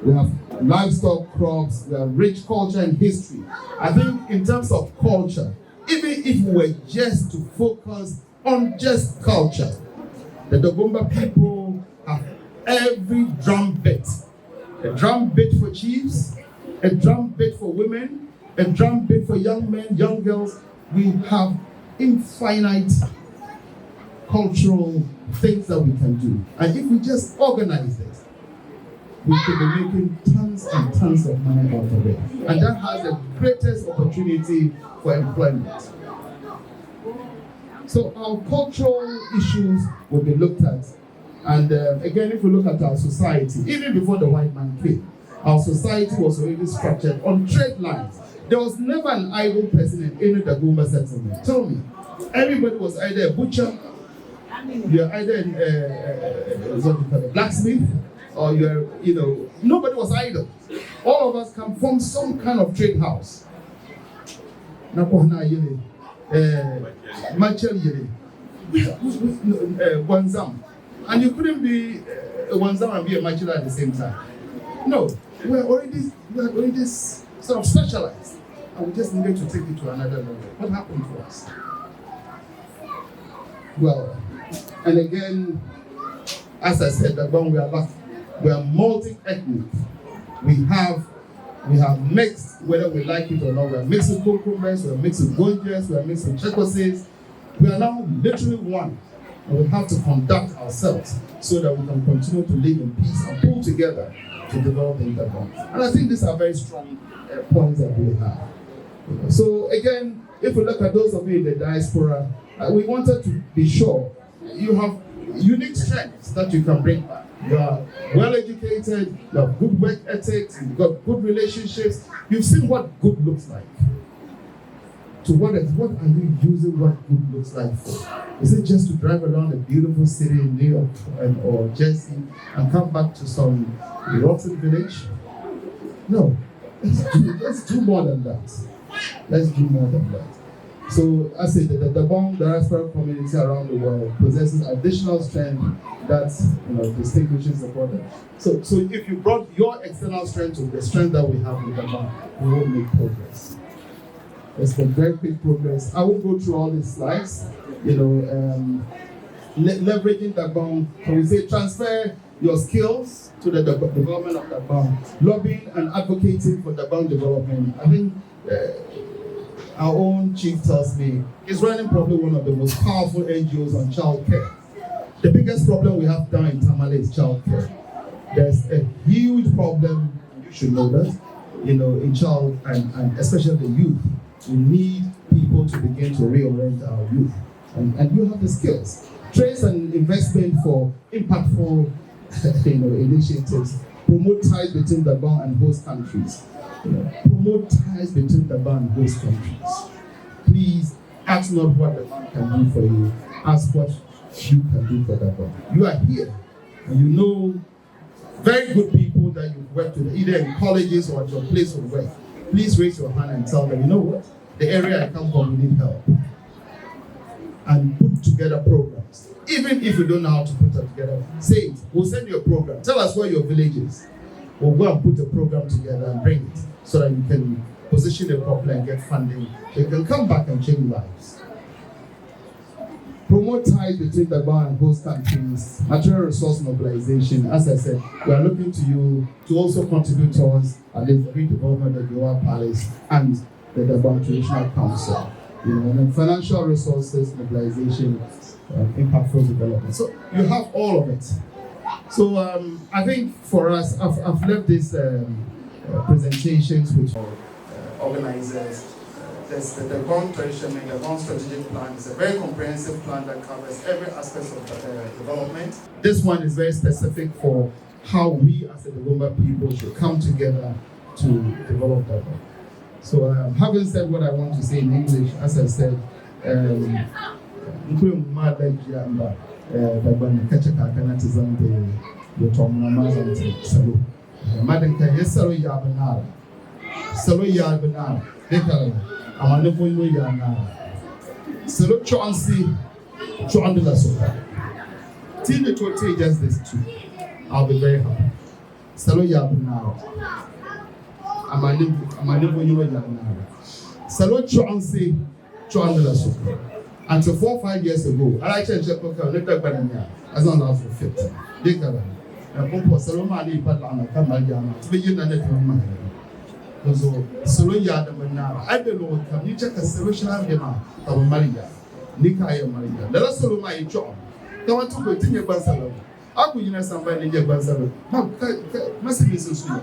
We have livestock, crops, we have rich culture and history. I think in terms of culture, even if we were just to focus on just culture, the Dagomba people have every drum beat. A drum beat for chiefs, a drum beat for women, a drum beat for young men, young girls. We have infinite cultural things that we can do. And if we just organize this, we could be making tons and tons of money out of it. And that has the greatest opportunity for employment. So our cultural issues will be looked at. And again, if we look at our society, even before the white man came, our society was already structured on trade lines. There was never an idle person in any Dagomba settlement. Tell me, everybody was either a butcher, you're either what you call a blacksmith, or you're, you know, nobody was idle. All of us come from some kind of trade house. Wanzam. And you couldn't be a Wanzam and be a Machel at the same time. No, we are already sort of specialized. And we just needed to take it to another level. What happened to us? Well, and again, as I said, that when we are lucky, we are multi-ethnic. We have mixed, whether we like it or not, we are mixed with Konkombes, we are mixed with Gonjas, we are mixed with Chekoses. We are now literally one, and we have to conduct ourselves so that we can continue to live in peace and pull together to develop in Dagbon. And I think these are very strong points that we have. You know, so again, if we look at those of you in the diaspora, we wanted to be sure you have unique strengths that you can bring back. You are well educated, you have good work ethics, you've got good relationships, you've seen what good looks like. To what is what are you using what good looks like for? Is it just to drive around a beautiful city in New York and, or Jersey and come back to some rotten village? No. Let's do, let's do more than that. Let's do more than that. So I say that the Dagbon diaspora community around the world possesses additional strength that you know distinguishes the border. So, so if you brought your external strength to the strength that we have with Dagbon, we will make progress. It's been very quick progress. I won't go through all these slides. You know, le- leveraging Dagbon, can we say transfer your skills to the de- development of Dagbon, lobbying and advocating for Dagbon development. I think our own chief tells me he's running probably one of the most powerful NGOs on childcare. The biggest problem we have down in Tamale is childcare. There's a huge problem, you should know that, you know, in child and, and especially the youth. We need people to begin to reorient our youth. And, and you have the skills. Trace and investment for impactful you know, initiatives. Promote ties between the Dagbon and host countries. You know, promote ties between the Dagbon and host countries. Please ask not what the man can do for you, ask what you can do for the Dagbon. You are here and you know very good people that you've worked with, either in colleges or at your place of work. Please raise your hand and tell them, you know what? The area I come from, we need help. And put together programs. Even if you don't know how to put it together, say it. We'll send you a program. Tell us where your village is. We'll go and put a program together and bring it so that you can position it properly and get funding. So you can come back and change lives. Promote ties between the Dagbon and host countries, natural resource mobilization. As I said, we are looking to you to also contribute towards at least the redevelopment of the Goa Palace and the Dagbon Traditional Council. You know, and then financial resources mobilization, impactful development. So you have all of it. So I think for us, I've, I've left these presentations with organizers. There's the Dagbon Tradition and Dagbon Strategic Plan is a very comprehensive plan that covers every aspect of development. This one is very specific for how we as the Dagomba people should come together to develop Dagbon. So having said what I want to say in English, as I said, nkwe mma da Dagbon kace kakana ti zan da yɛtɔmuna ma zan ti salo madin ka ye salo yaaba naara salo yaaba naara de kala amma ne fo yo yaa naara salo chɔɣinsi chɔɣindi la so ti ni to take just this two, I'll be very happy. Salo yaaba naara amma ne amma ne fo yo yaa naara salo chɔɣinsi chɔɣindi la so until 4, 5 years ago ala kyɛn kyɛn ko ka ne Dagbani nya azan la fo fit de kala na pompo salo maa ni pa laɣina ka mali yaa maa ti bi yirina ne ti bi mahi so salo yaa da bi naara a be luɣuli kam ni chɛ ka salo shɛli bɛ maa ka bi mali yaa ni ka yɛ mali yaa lala salo maa yi chɔɣu kaman ti ko ti nyɛ gbansabila a ku yina sambani ni nyɛ gbansabila ma ka ka ma silimiinsi su ya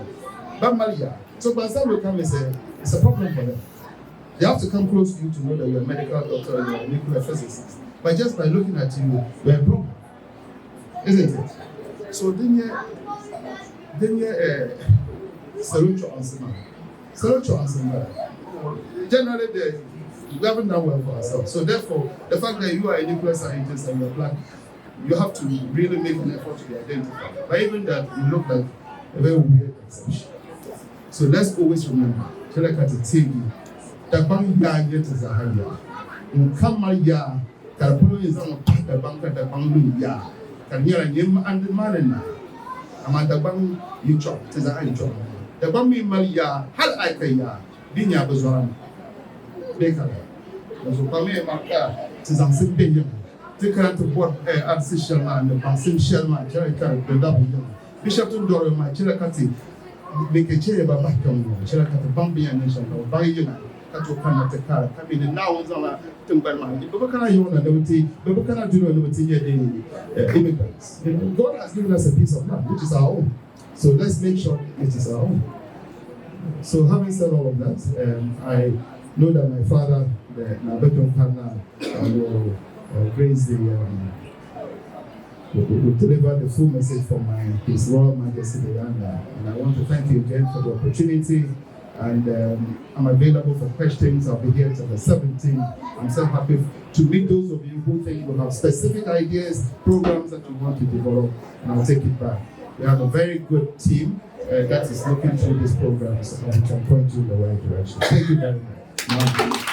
ba mali yaa. So gbansabila kam is a it's a problem for them. They have to come close to you to know that you're a medical doctor or you're a nuclear physicist. But just by looking at you, you're a problem. Isn't it? So then you salo chɔɣinsi salo chɔɣinsi generally the, we haven't done well for ourselves. So therefore, the fact that you are a nuclear scientist and you're black, you have to really make an effort to be identified. But even that, you look like a very weird exception. So let's always remember, Cheleka ti teegi, Dagbaŋ yaa nyɛ ti zaa yaa. N ka mali yaa, ka di polo nyɛ zaŋ pahi Dagbaŋ ka Dagbaŋ niŋ yaa. Ka di nyɛla nyɛ andi maani na. Amaa Dagbaŋ yi chɔɣu, ti zaa yi chɔɣu. Dagbaŋ mi mali yaa, hali a yi ka yaa, di nyaa bi zɔra mi. Bee ka da. So kpa mi ma ka ti zaŋsim be yiŋa. Ti kana ti bɔri arisi shɛli maa ni baŋsim shɛli maa chɛli ka di dabi yiŋa. Bi shɛba ti dɔri maa chɛli ka ti bɛ ke chɛli ba bahi kam ŋɔ chɛli ka ti baŋ binya ni shɛm ka bi baŋ yiŋa. ka tooi kanna ti kara ka mi ni Naawuni zaŋla tiŋgbani maa bɛ bi kana yiŋ na ni bɛ ti bɛ bi kana dunia ni bɛ ti nyɛ the immigrants. God has given us a piece of land which is our own. So let's make sure it is our own. So having said all of that, I know that my father, the Nabekyon Kana, will grace the will deliver the full message from my His Royal Majesty the Yanga. And I want to thank you again for the opportunity. And I'm available for questions. I'll be here till the 17th. I'm so happy to meet those of you who think you have specific ideas, programs that you want to develop, and I'll take it back. We have a very good team that is looking through these programs and we can point you in the right direction. Thank you very much.